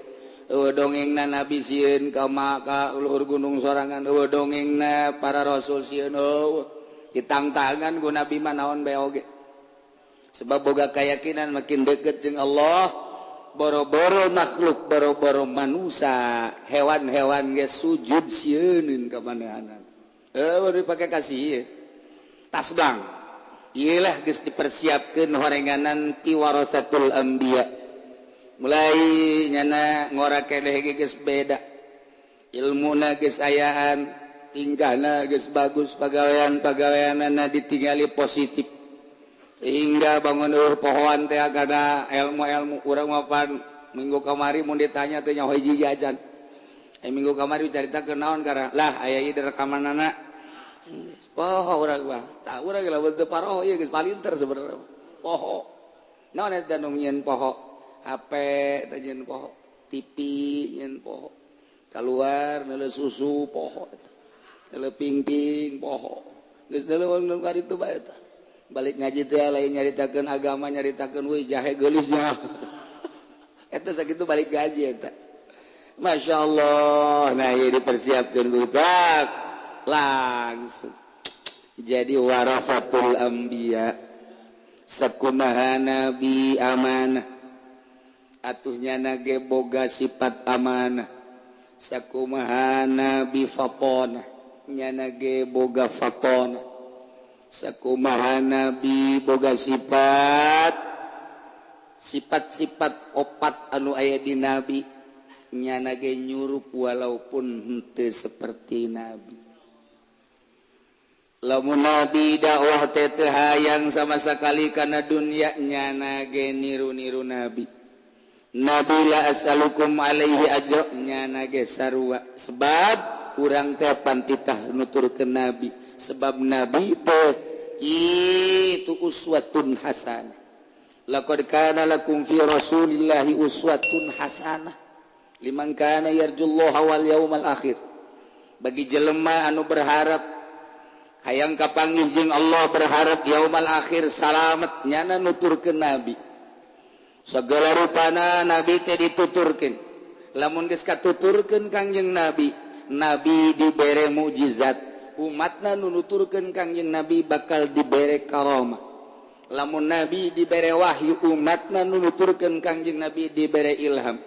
eueuh dongengna nabi sieun ka maka luhur gunung sorangan eueuh dongengna para rasul sieun eueuh ditangtangan ku nabi mah naon bae oge sebab boga keyakinan makin deket jeung Allah boro-boro makhluk boro-boro manusia hewan-hewan ge sujud sieuneun ka manehanana eueuh dipake kasih tasbang ieu lah geus dipersiapkeun horenganan ti warasatul anbiya mulai nyana ngora keneh ge geus beda ilmuna geus ayaan Tingkahna geus bagus, pagawean-pagaweanana ditinggali positif sehingga bangun pohoan teh kana ilmu-ilmu. Urang mah pan minggu kamari mun ditanya teh nyaho hiji jajan. Eh, minggu kamari carita ke naon karena lah aya ieu rekamanana poho urang mah. Tak urang lamun teu paroho ieu geus palinter sebenarnya poho. Naon eta nu nyieun poho? HP teh nyieun poho, TV nyieun poho, keluar neuleuh susu poho eta, neuleuh pingping poho, geus neuleuh nu itu bae eta. Balik ngaji teh lain nyaritakeun agama, nyaritakeun weuh jahe geulisnya eta. Sakitu balik gaji eta, Masya Allah. Nah, ieu dipersiapkeun budak langsung jadi warasatul anbiya. Sakumaha nabi amanah, atuhnya nage boga sifat amanah. Sakumaha nabi fatonah, nyana ge boga fatonah. Sakumaha nabi boga sifat, sifat-sifat opat anu aya di nabi, nyana ge nyurup walaupun henteu seperti nabi. Lamun nabi dakwah teh teu hayang sama sekali karena dunia, nyana ge niru-niru nabi. Nabi la as'alukum alaihi ajra, nyana ge sarua, sebab urang teh pantitah nuturkeun nabi, sebab nabi teh itu uswatun hasanah. Laqad kana lakum fi rasulillahi uswatun hasanah liman kana yarjullaha wal yaumal akhir. Bagi jelema anu berharap hayang kapanggih jeung Allah, berharap yaumal akhir salamet, nyana nuturkeun nabi. Segala rupana nabi teh dituturkeun. Lamun geus katuturkeun Kangjeng Nabi, nabi dibere mukjizat, umatna nu nuturkeun Kangjeng Nabi bakal dibere karomah. Lamun nabi dibere wahyu, umatna nu nuturkeun Kangjeng Nabi dibere ilham.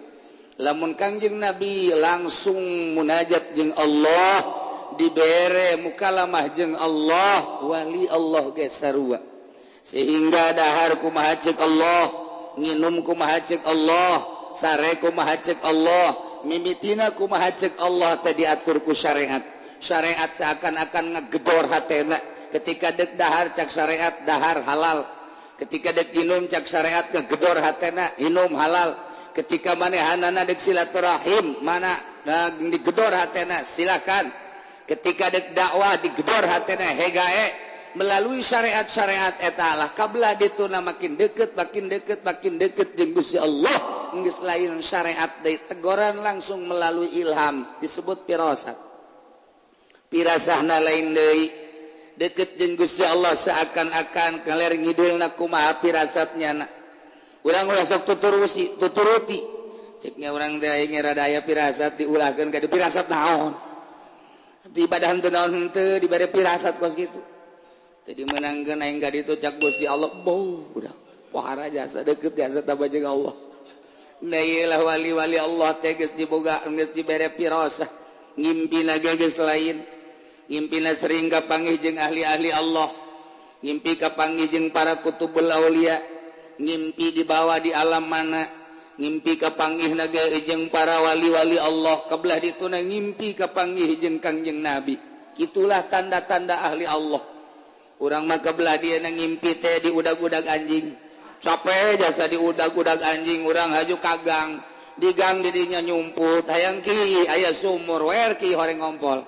Lamun Kangjeng Nabi langsung munajat jeung Allah, dibere mukalamah jeung Allah, wali Allah ge sarua. Sehingga dahar kumaha ceuk Allah, nginum kumaha ceuk Allah, sare kumaha ceuk Allah, mimitina kumaha ceuk Allah teh diatur ku syariat. Syariat seakan-akan ngegedor hatena. Ketika dek dahar, cak syariat dahar halal. Ketika dek minum, cak syariat ngegedor hatena, minum halal. Ketika manehanana dek silaturahim mana, nah, digedor hatena, silakan. Ketika dek dakwah, digedor hatena, hegae. Melalui syariat-syariat eta lah kablah dituna makin deket, makin deket, makin deket jeung Gusti Allah. Geus lain syariat deui, teguran langsung melalui ilham, disebut firasat. Pirasahna lain deui, deket jeung Gusti Allah seakan-akan kaler ngidulna kumaha firasatnya na. Urang ulah sok tuturusi, tuturuti. Ceknya urang teh aing rada aya firasat, diulahkeun ka firasat naon. Di ibadah henteu naon henteu dibere firasat kos kitu. Tadi menangkeun aing ka ditu cak Gusti Allah, bau udah. Pohara jasa deket jasa tambah jeung Allah. Nah, ieu wali-wali Allah teh geus diboga, geus dibere firasah. Ngimpina ge geus lain. Ngimpina sering kapanggih jeung ahli-ahli Allah. Ngimpi kapanggih jeung para kutubul aulia. Ngimpi dibawa di alam mana. Ngimpi kapanggih ge jeung para wali-wali Allah. Kebelah dituna ngimpi kapanggih jeung Kangjeng Nabi. Itulah tanda-tanda ahli Allah. Urang mah kebelah dia ngimpi teh di udag-udag anjing. Capek jasa di udag-udag anjing, urang haju kagang. Di gang didinya nyumput, hayang ki aya sumur wer ki horeng ngompol.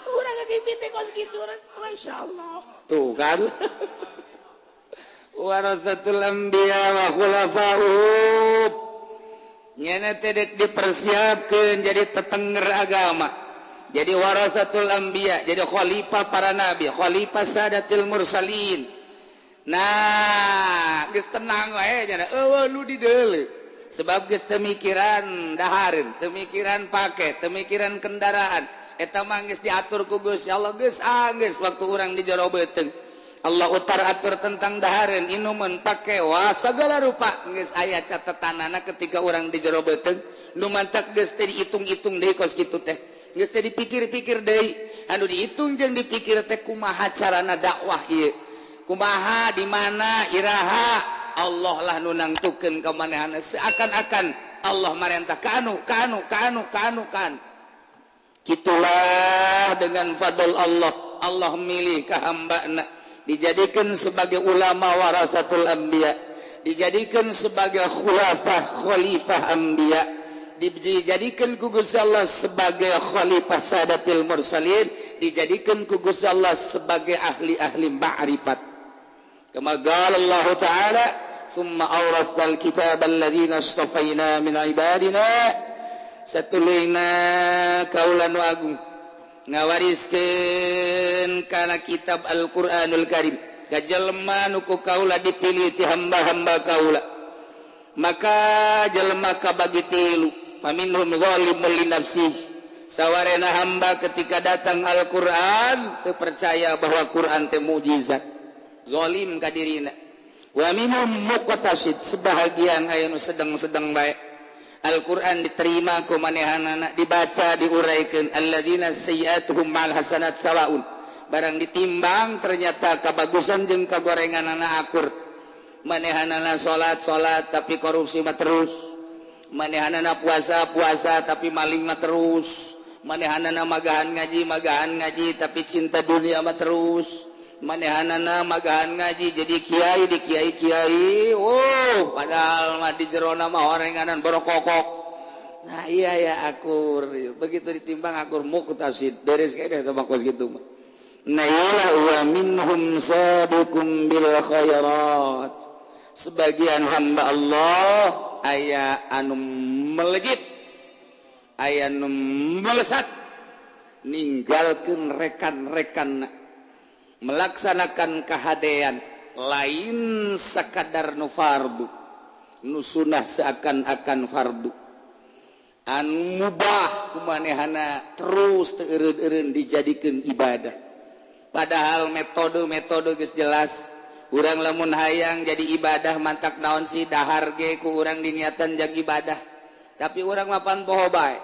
Urang ngimpi teh kos kitu urang, masyaallah. Tuh kan. Warasatul anbiya wa khulafa'uhum. Nyana teh dek dipersiapkeun jadi tetenger agama. Jadi warasatul anbiya, jadi khalifah para nabi, khalifah sadatil mursalin. Nah, geus tenang wae nya, eueuh nu dideuleu. Sebab geus teu mikiran dahareun, teu mikiran pake, teu mikiran kendaraan. Eta mah geus diatur ku Gusti Allah, geus geus waktu urang di jero beuteung. Allah utar atur tentang dahareun, inuman, pake, wah segala rupa geus aya catetanana ketika urang di jero beuteung. Nu mantak geus teu dihitung-hitung deui kos kitu teh. Geus teu dipikir-pikir deui. Anu dihitung jeung dipikir teh kumaha carana dakwah ieu. Kumaha, di mana, iraha, Allah lah nu nangtukeun ka manehna, seakan-akan Allah marentah ka anu, ka anu, ka anu, ka anu, ka anu. Kitulah dengan fadl Allah, Allah milih ka hambana dijadikan sebagai ulama warasatul anbiya, dijadikan sebagai khulafah khalifah anbiya, dijadikan ku Gusti Allah sebagai khalifah sadatil mursalin, dijadikan ku Gusti Allah sebagai ahli-ahli ma'rifat. Kama qala Allah Ta'ala, "Tsumma awrasnal kitaba alladziina istafaina min ibadina." Satuluyna kaula nu agung ngawariskeun kana kitab Al-Qur'anul Karim ka jelema nu ku kaula dipilih ti hamba-hamba kaula. Maka jelema kabagi tilu, paminhum zalimul li nafsihi, sawarena hamba ketika datang Al-Qur'an teu percaya bahwa Qur'an teh mukjizat, zalim ka dirina. Wa minhum muqtasid, sebahagian aya nu sedang-sedang bae. Al-Qur'an diterima ku manehanana, dibaca diuraikeun, alladzina sayyi'atuhum ma'al hasanat sawaun, barang ditimbang ternyata kabagusan jeung kagorenganana akur. Manehanana salat-salat tapi korupsi mah terus, manehanana puasa-puasa tapi maling mah terus, manehanana magahan ngaji tapi cinta dunia mah terus, manehanana magahan ngaji jadi kiai di kiai-kiai, oh padahal mah di jerona mah orenganan borokokok. Nah iya ya akur, begitu ditimbang akur muqtasid, beres kayaknya eta mah kos kitu mah. Nah iyalah wa minhum sabiqum bil khairat, sebagian hamba Allah aya anu melejit, aya anu melesat, ninggalkeun rekan-rekan melaksanakan kahadean lain sakadar nu fardu, nu sunah seakan-akan fardu, anu mubah kumanehana terus teu eureun-eureun dijadikeun ibadah. Padahal metode-metode geus jelas. Urang lamun hayang jadi ibadah mantak naon sih, dahar ge ku urang diniatan jang ibadah, tapi urang mapan poho bae.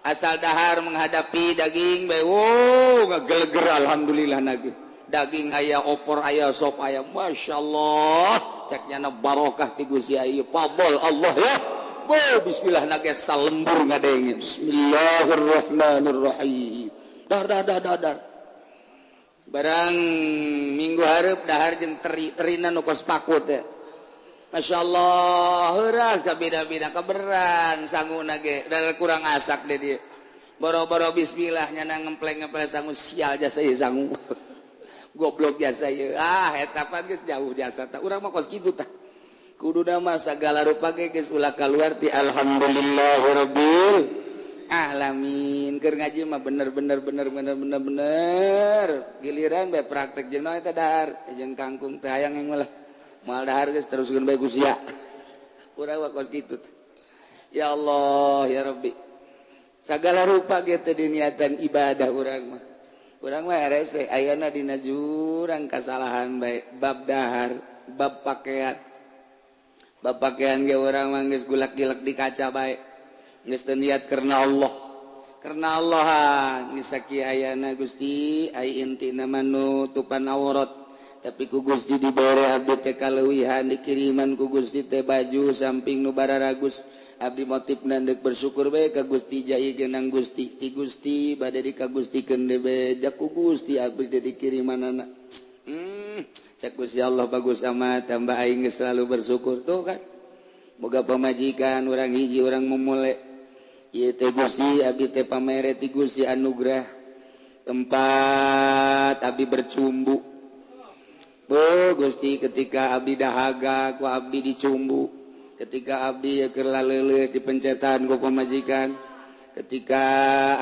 Asal dahar menghadapi daging bae, wow ngageleger alhamdulillah nage. Daging aya, opor aya, sop aya, masya Allah, cek nyana barokah ti Gusti ieu fadl Allah ya. Bo bismillah nage salembur ngadenge. Bismillahirrahmanirrahim. Dar dar dar dar dar. Barang minggu hareup dahar jeung teri, terina nu kos paku teh. Masya Allah, heuras ka beda-beda kaberan sanguna ge, da kurang asak deh dia. Boro-boro bismillah nyana ngempleng-ngempleng sangu, sial jasa ieu sangu. Goblok jasa ieu. Ah eta pan geus jauh jasa tah. Urang mah kos kitu tah. Kuduna mah sagala rupa ge geus ulah kaluar ti alhamdulillahirabbil alamin. Keur ngaji mah bener bener bener bener bener bener. Giliran bae praktek jeung naon eta dahar jeung kangkung teh hayang yang malah. Moal dahar geus teruskeun bae ku sia. Urang mah kos kitu tah. Ya Allah ya Rabbi. Sagala rupa ge teu diniatan ibadah urang mah. Urang mah rese ayeuna dina jurang kasalahan bae bab dahar, bab pakaian. Bab pakaian ge urang mah geus gulak-gilek di kaca bae. Geus teu niat karena Allah. Karena Allah geus sakieu ayana Gusti, ai intina mah nutupan aurat. Tapi ku Gusti dibere abdi teh kaleuwihan, dikiriman ku Gusti teh baju samping nu bararagus. Abdi motifna deuk bersyukur bae ka Gusti jai geunang Gusti. Ti Gusti bade dikagustikeun deui bae ja ku Gusti abdi teh dikirimanana. Cek Gusti Allah bagus amat, tambah aing geus selalu bersyukur tuh kan. Boga pamajikan urang hiji urang memule. Ieu teh Gusti abdi teh pamere ti Gusti anugerah tempat abdi bercumbu. Bo Gusti ketika abdi dahaga ku abdi dicumbu. Ketika abdi keur laleuleus dipencetan ku pamajikan. Ketika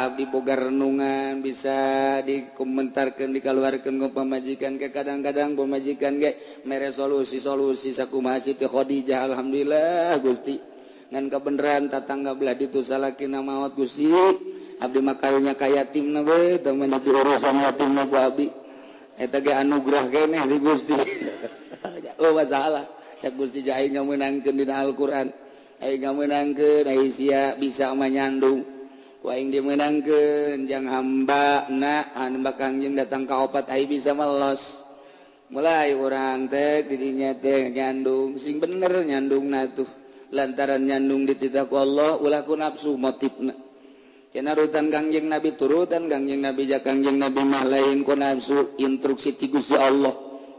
abdi boga renungan bisa dikomentarkeun dikaluarkeun ku pamajikan, ke kadang-kadang pamajikan ge mere solusi-solusi sakumaha Siti Khadijah, alhamdulillah Gusti. Ngan kabeneran tatangga belah ditu salakina maot Gusti. Abdi mah karunya ka yatimna we, teu mah diurusan yatimna ku abdi. Eta ge anugerah keneh di Gusti. Oh masalah. Cak Gusti aing ngamenangkeun dina Al-Qur'an. Aing ngamenangkeun ai sia bisa manyandung. Ku aing dimeunangkeun jang hamba na anu Kangjeng datang ka opat ai bisa melos. Mulai urang teh didinya teh nyandung sing bener nyandungna tuh. Lantaran nyandung dititah ku Allah ulah ku nafsu motifna. Cenah rutan Kangjeng Nabi, turutan Kangjeng Nabi, ja Kangjeng Nabi mah lain ku nafsu, instruksi ti Gusti Allah.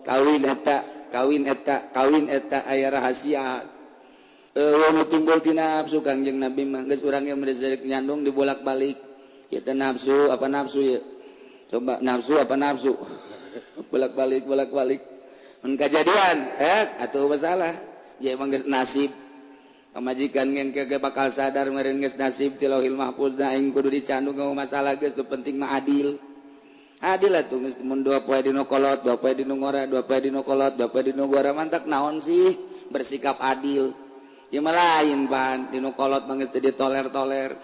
Kawin eta, kawin eta, kawin eta aya rahasia. Eueuh nu timbul ti nafsu Kangjeng Nabi mah geus urang ge mere nyandung dibolak-balik. Ieu teh nafsu apa nafsu ieu? Coba nafsu apa nafsu? Bolak-balik, bolak-balik. Mun kajadian, atuh masalah. Ja emang geus nasib. Pamajikan yang kege bakal sadar meureun geus nasib ti Lauhil Mahfuz da aing kudu dicandung ngomong masalah geus, nu penting mah adil. Adil atuh geus mun 2 poe dinu kolot, 2 poe dinu ngora, 2 poe dinu kolot, 2 poe dinu ngora, mantak naon sih bersikap adil. Ieu mah lain pan dinu kolot mah geus teu ditoler-toler.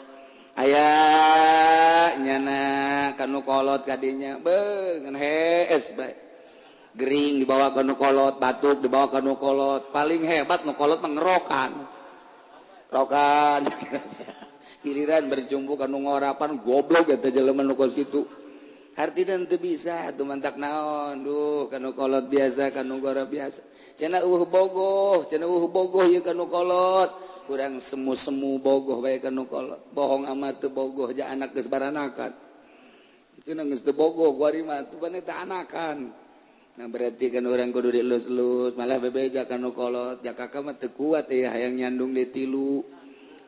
Aya nyana kanu kolot kadinya beuh ngan hees bae. Gering dibawa ka nu kolot, batuk dibawa ka nu kolot, paling hebat nu kolot mah ngerokan. Rokan giliran berjumpu kanu ngorapan goblok eta jelema nu kos kitu. Hartina teu bisa atuh mantak naon, duh kanu kolot biasa kanu ngora biasa. Cenah eueuh bogoh, cenah eueuh bogoh ieu kanu kolot. Urang semu-semu bogoh bae kanu kolot. Bohong amat teu bogoh ja anak geus baranakan. Cenah geus teu bogoh kuari mah atuh ban eta anakan. Nah berarti kan orang kudu dielus-elus, malah bebeja kanu kolot, jakaka mah teu kuat ya hayang nyandung di tilu.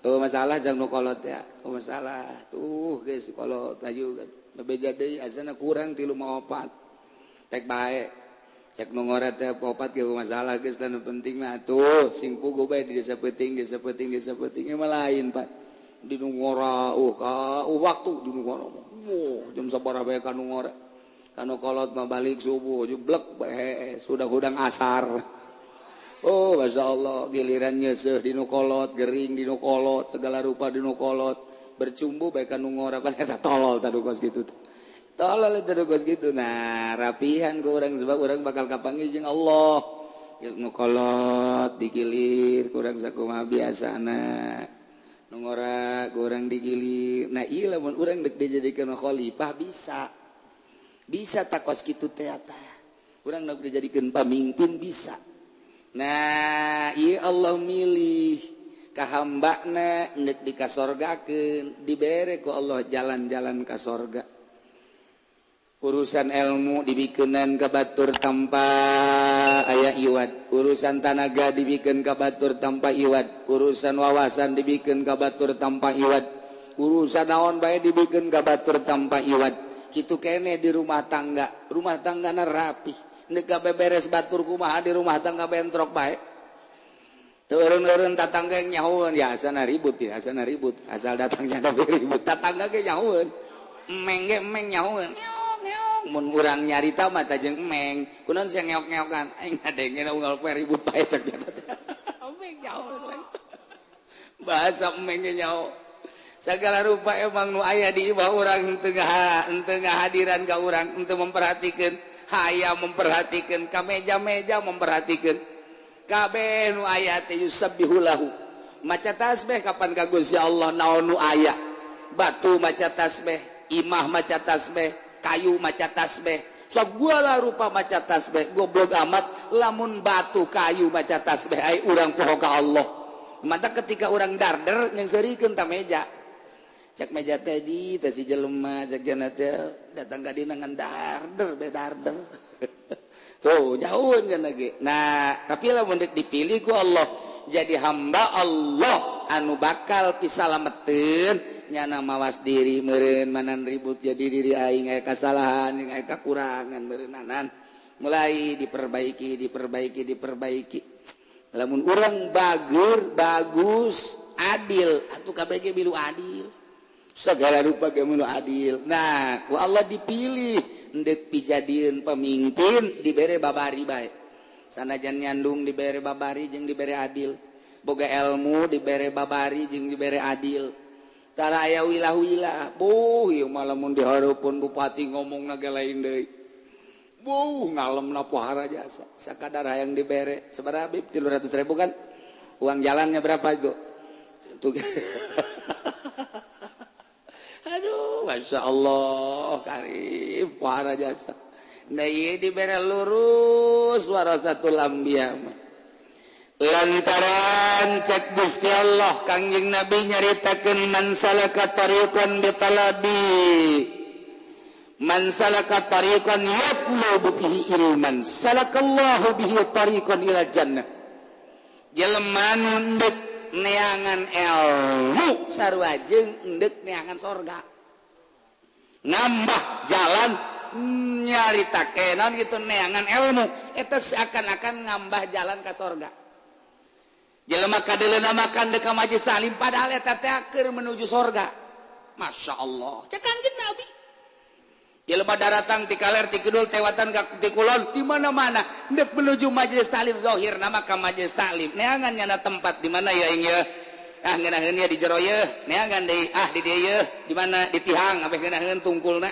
Oh masalah jang nu kolot ya. Oh masalah. Tuh geus kolot laju kan. Bebeja deui asana kurang tilu mah opat. Tek bae. Cek nu ngora teh opat ge masalah geus lah nu penting mah tuh sing puguh bae di desa peuting, desa peuting, desa peuting mah lain Pak. Di nu ngora ka waktu di nu ngora. Wah, jam sabaraha bae ka nu ngora. Kanu kolot mah balik subuh jeblek bae sudah hudang asar. Oh Masya Allah giliran nyeuseuh dinu kolot, gering dinu kolot, segala rupa dinu kolot, bercumbu bae kanu ngora pan eta tolol tadu kos kitu. Tolol tadu kos kitu. Nah, rapihan ku urang sebab urang bakal kapanggih jeung Allah. Geus nu kolot digilir kurang sakumaha biasana. Nu ngora kurang digilir. Nah, ieu lamun urang deuk dijadikeun khalifah bisa. Bisa takos kitu teh eta. Urang nak dijadikeun pamimpin bisa. Nah, ieu Allah milih ka hambana neuk dikasorgakeun, dibere ku Allah jalan-jalan ka sorga. Urusan ilmu dibikeunan ka batur tanpa aya iwad, urusan tanaga dibikeun ka batur tanpa iwad, urusan wawasan dibikeun ka batur tanpa iwad, urusan naon bae dibikeun ka batur tanpa iwad. Kitu kene di rumah tangga, rumah tanggana rapih. Neuk beberes batur kumaha di rumah tangga bentrok bae. Teu eureun-eureun tatangga nyahoeun, ya asana ribut ya, asana ribut. Asal datangnya tapi ribut, tatangga ge nyahoeun. Emeng ge emeng nyahoeun. Ngeok-ngeok. Mun urang nyarita mah tah jeung emeng. Kunaon sia ngeok-ngeokan? Aing ngadengena unggal poe ribut bae cek nya teh. Emeng nyahoeun. Bahasa emeng ge nyaho. Segala rupa emang nu aya di imah urang teu ngahadiran ka urang, henteu memperhatikeun, hayang memperhatikeun, ka meja-meja memperhatikeun. Kabeh nu aya teh yusabbihu lahu. Maca tasbih kapan ka Gusti Allah naon nu aya. Batu maca tasbih, imah maca tasbih, kayu maca tasbih. Segala rupa maca tasbih, goblok amat lamun batu kayu maca tasbih ai urang poho ka Allah. Mata ketika urang darder nyeungseurikeun ta meja. Cek meja tadi teh si jelema cek jana teh datang ka dina ngan darder be darder. Tuh jauheun kan lagi. Nah, tapi lamun deuk dipilih ku Allah jadi hamba Allah anu bakal pisalameteun nyana mawas diri meureun manan ribut jadi diri aing aya kasalahan jeung aya kakurangan meureunnanan mulai diperbaiki diperbaiki diperbaiki. Lamun urang bager bagus adil atuh kabeh ge milu adil. Segala rupa ge milu adil. Nah, ku Allah dipilih endek pijadieun pemimpin dibere babari bae. Sanajan nyandung dibere babari jeung dibere adil. Boga ilmu dibere babari jeung dibere adil. Tara aya wilah-wilah. Buh, ieu mah lamun dihareupeun bupati ngomongna ge lain deui. Buh, ngalemna pohara jasa. Sakadar hayang dibere. Sabaraha Bib? 300.000 kan? Uang jalannya berapa itu? Tuh. Aduh, Masya Allah, karim, pohara jasa. Nah, ieu dibere lurus warasatul anbiya mah. Lantaran cek Gusti Allah Kangjeng Nabi nyaritakeun man salaka tariqan bi talabi man salaka tariqan yatlubu fihi ilman salakallahu bihi tariqan ila jannah. Jelema nu endek neangan ilmu sarua jeung endek neangan sorga, nambah jalan nyaritakeun naon kitu neangan ilmu eta seakan-akan ngambah jalan ka sorga. Jelema kadeuleuna makan deuk ka majelis salim padahal eta teh keur menuju sorga. Masya Allah, cek Kangjeng Nabi. Jelema daratang ti kaler ti kidul tewatan ka ti kulon di mana-mana deuk menuju majelis taklim, zahir nama ka majelis taklim neangan nyana tempat di mana ya ing yeuh, ah ngeunaheun ye di jero yeuh, neangan deui ah di dieu yeuh, di mana di tihang ameh ngeunaheun tungkulna.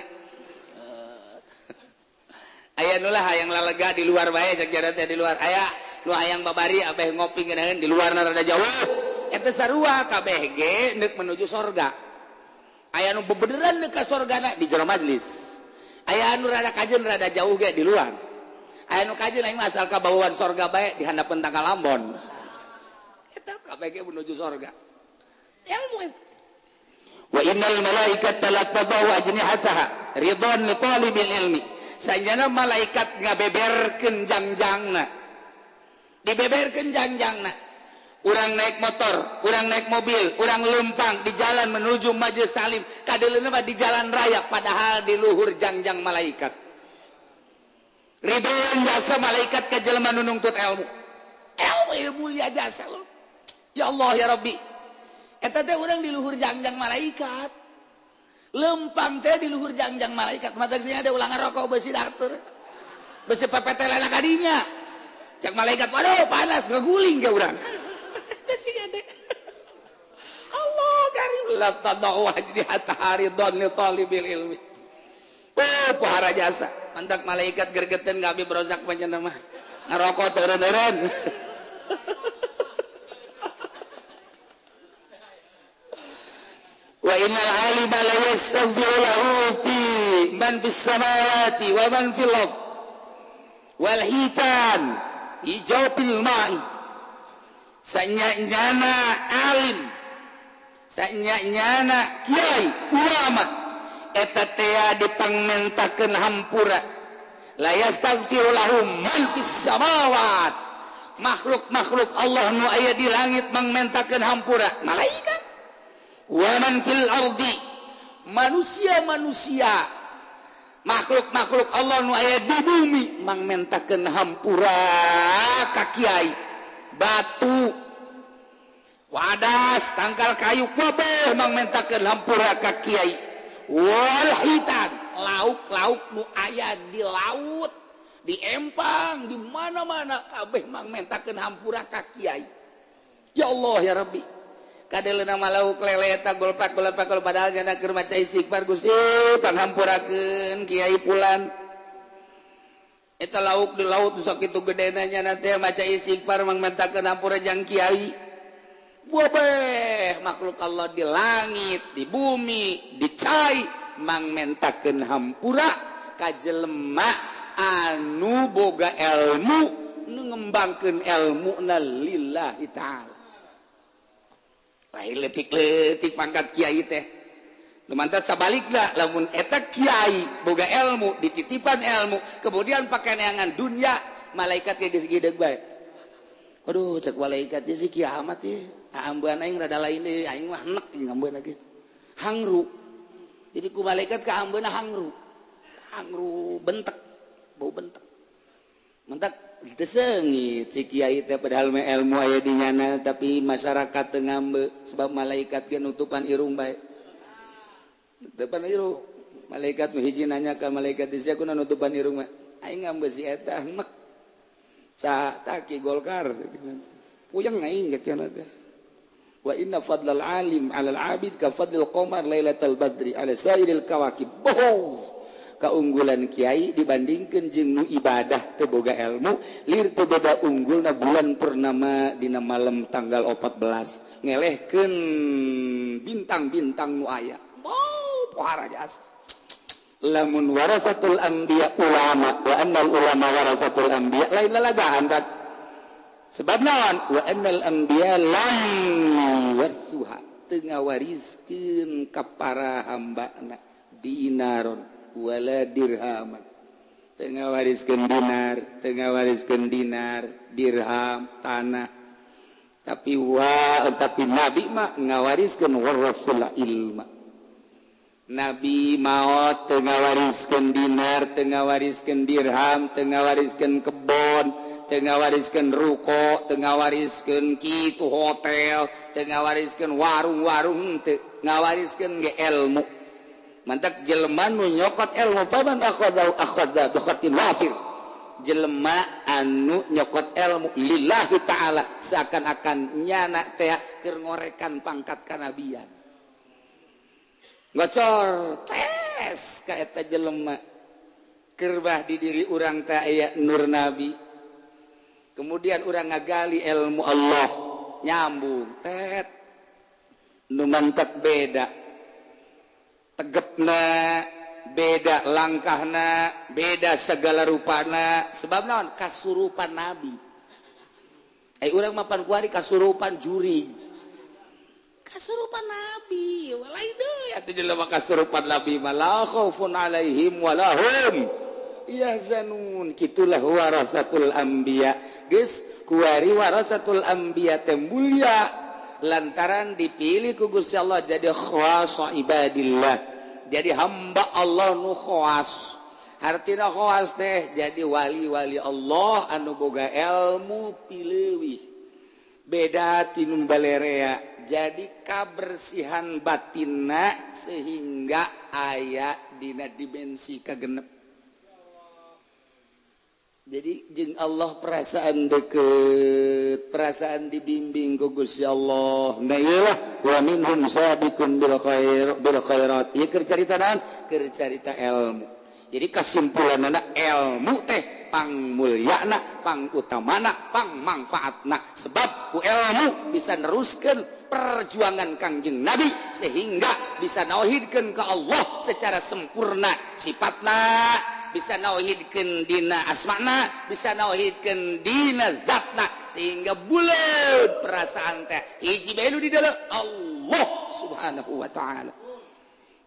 Aya nu lah hayang lalega di luar bae cek jara teh di luar, aya nu hayang babari abeh ngopi ngeunaheun di luar na rada jauh, eta sarua kabeh ge deuk menuju sorga. Aya nu bebeneran deuk ka sorgana di jero majelis, aya anu rada kajeun rada jauh ge di luar, aya nu kajeun aing mah asal kabawaan sorga bae di handapeun tangkal ambon, eta kabeh ge menuju sorga. Ilmu itu. Wa innal malaikata la tadau ajnihataha ridwan li talibil ilmi. Sanjana malaikat ngabeberkeun jangjangna, dibeberkeun jangjangna. Urang naik motor, urang naik mobil, urang lempang di jalan menuju majelis taklim, kadeuleuna mah di jalan raya padahal di luhur jangjang malaikat. Ridhoan jasa malaikat ka jelema nu nungtut ilmu. Ilmu ieu mulia jasa lo. Ya Allah ya Rabbi. Eta teh urang di luhur jangjang malaikat. Lempang teh di luhur jangjang malaikat. Mata sini ada ulangan rokok besi datur. Besi pepetelana kadinya. Cek malaikat, waduh panas ngeguling ke urang. Allah karim la tadau ajnihataha ridwan li talibil ilmi. Oh, pohara jasa. Mantak malaikat gergeten gabi berozak panjenengan mah. Ngarokok teureun-eureun. Wa innal alima la yastaghfiru lahu fi man fis samawati wa man fil ard wal hitan ijaubil ma'i. Sanyanyana alim, sanyanyana kiai ulama eta tea dipangmentakeun hampura. La yastaghfiru lahum man fis samawat, makhluk-makhluk Allah nu aya di langit mangmentakeun hampura malaikat, wa man fil ardi, manusia-manusia makhluk-makhluk Allah nu aya di bumi mangmentakeun hampura ka kiai. Batu, wadas, tangkal kayu kabeh mangmentakeun hampura ka kiai. Wal hitan, lauk-lauk nu aya di laut, di empang, di mana-mana kabeh mangmentakeun hampura ka kiai. Ya Allah ya Rabbi. Kadeuleuna mah lauk lele eta golpak-golpak padahal nyana keur maca istighfar Gusti panghampurakeun kiai pulan. Eta lauk di laut sakitu gedena nyana teh maca istighfar mangmentakeun hampura jang kiai. Bobeh makhluk Allah di langit, di bumi, di cai mangmentakeun hampura ka jelema anu boga ilmu nu ngembangkeun elmuna lillahi ta'ala. Lain leutik-leutik pangkat kiai teh. Lumantat sabalikna lamun eta kiai boga ilmu, dititipan ilmu, kemudian pake neangan dunya, malaikat ge geus gideg bae. Aduh, cek malaikat si kiamat ye. Ambeun aing rada lain deui, aing mah enek jeung ambeun geus. Hangru. Jadi ku malaikat ka ambeunna hangru. Hangru bentek, bau bentek. Mentak teu seungit si kiai teh padahal mah ilmu aya di nyana tapi masyarakat teu ngambe sebab malaikat ge nutupan irung bae. Nutupan irung. Malaikat nu hiji nanya ka malaikat di sia kuna nutupan irung mah. Aing ngambe si eta enek. Sa taki Golkar puyeng aing ge kieu teh. Wa inna fadlal alim 'alal 'abid ka fadlil qamar lailatal badri 'ala sairil kawakib. Bohong. Keunggulan kiai dibandingkan jeung nu ibadah teu boga ilmu, lir teu boga unggulna bulan purnama dina malam tanggal 14 ngelehkeun bintang-bintang nu aya. Mau pohara jasa. Lamun warasatul anbiya ulama wa annal ulama warasatul anbiya lain lalagaan kan. Sebab naon? Wa annal anbiya lam yuwarsuha, teu ngawariskeun ka para hambana dinaron wala dirhaman, teu ngawariskeun dinar, teu ngawariskeun dinar, dirham, tanah. Tapi nabi mah ngawariskeun warasul ilma. Nabi maot teu ngawariskeun dinar, teu ngawariskeun dirham, teu ngawariskeun kebon, teu ngawariskeun ruko, teu ngawariskeun kitu hotel, teu ngawariskeun warung-warung, teu ngawariskeun ge ilmu. Mantak jelema nu nyokot ilmu, faman akhadha akhadha bi hazzin wafir. Jelema anu nyokot ilmu lillahi ta'ala, seakan-akan nyana teh keur ngorekan pangkat kanabian, ngocor tes ka eta jelema. Kerbah di diri urang teh aya nur nabi, kemudian urang ngagali ilmu Allah, nyambung tet nu mantak beda tegepna, beda langkahna, beda segala rupana. Sebab naon? Kasurupan nabi. Eh, urang mapan kuari kasurupan jurig, kasurupan nabi lain deui atuh. Jelema kasurupan nabi mah la khaufun alaihim walahum yahzanun. Kitulah warasatul anbiya. Geus kuari warasatul anbiya teh mulia lantaran dipilih ku Gusti Allah jadi khawasa ibadillah, jadi hamba Allah nu khawas. Artina khawas teh jadi wali-wali Allah anu boga ilmu pileuwih, beda tinu balerea. Jadi kabersihan batinna sehingga aya dina dimensi kagenep. Jadi jeung Allah perasaan deket, perasaan dibimbing ku Gusti Allah. Nah, iyalah, wa minhum sabiqun bil khair bil khairat. Ieu keur carita naon? Keur carita ilmu. Jadi kesimpulanna, ilmu teh pang mulyana, pang utamana, pang mangfaatna, sebab ku ilmu bisa neruskeun perjuangan Kangjeng Nabi sehingga bisa nauhidkeun ke Allah secara sempurna sifatna, bisa nauhidkeun dina asmana, bisa nauhidkeun dina zatna, sehingga bulat perasaan teh hiji bae di dalam Allah Subhanahu wa Ta'ala.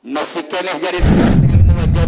Masih keneh jadi ilmu.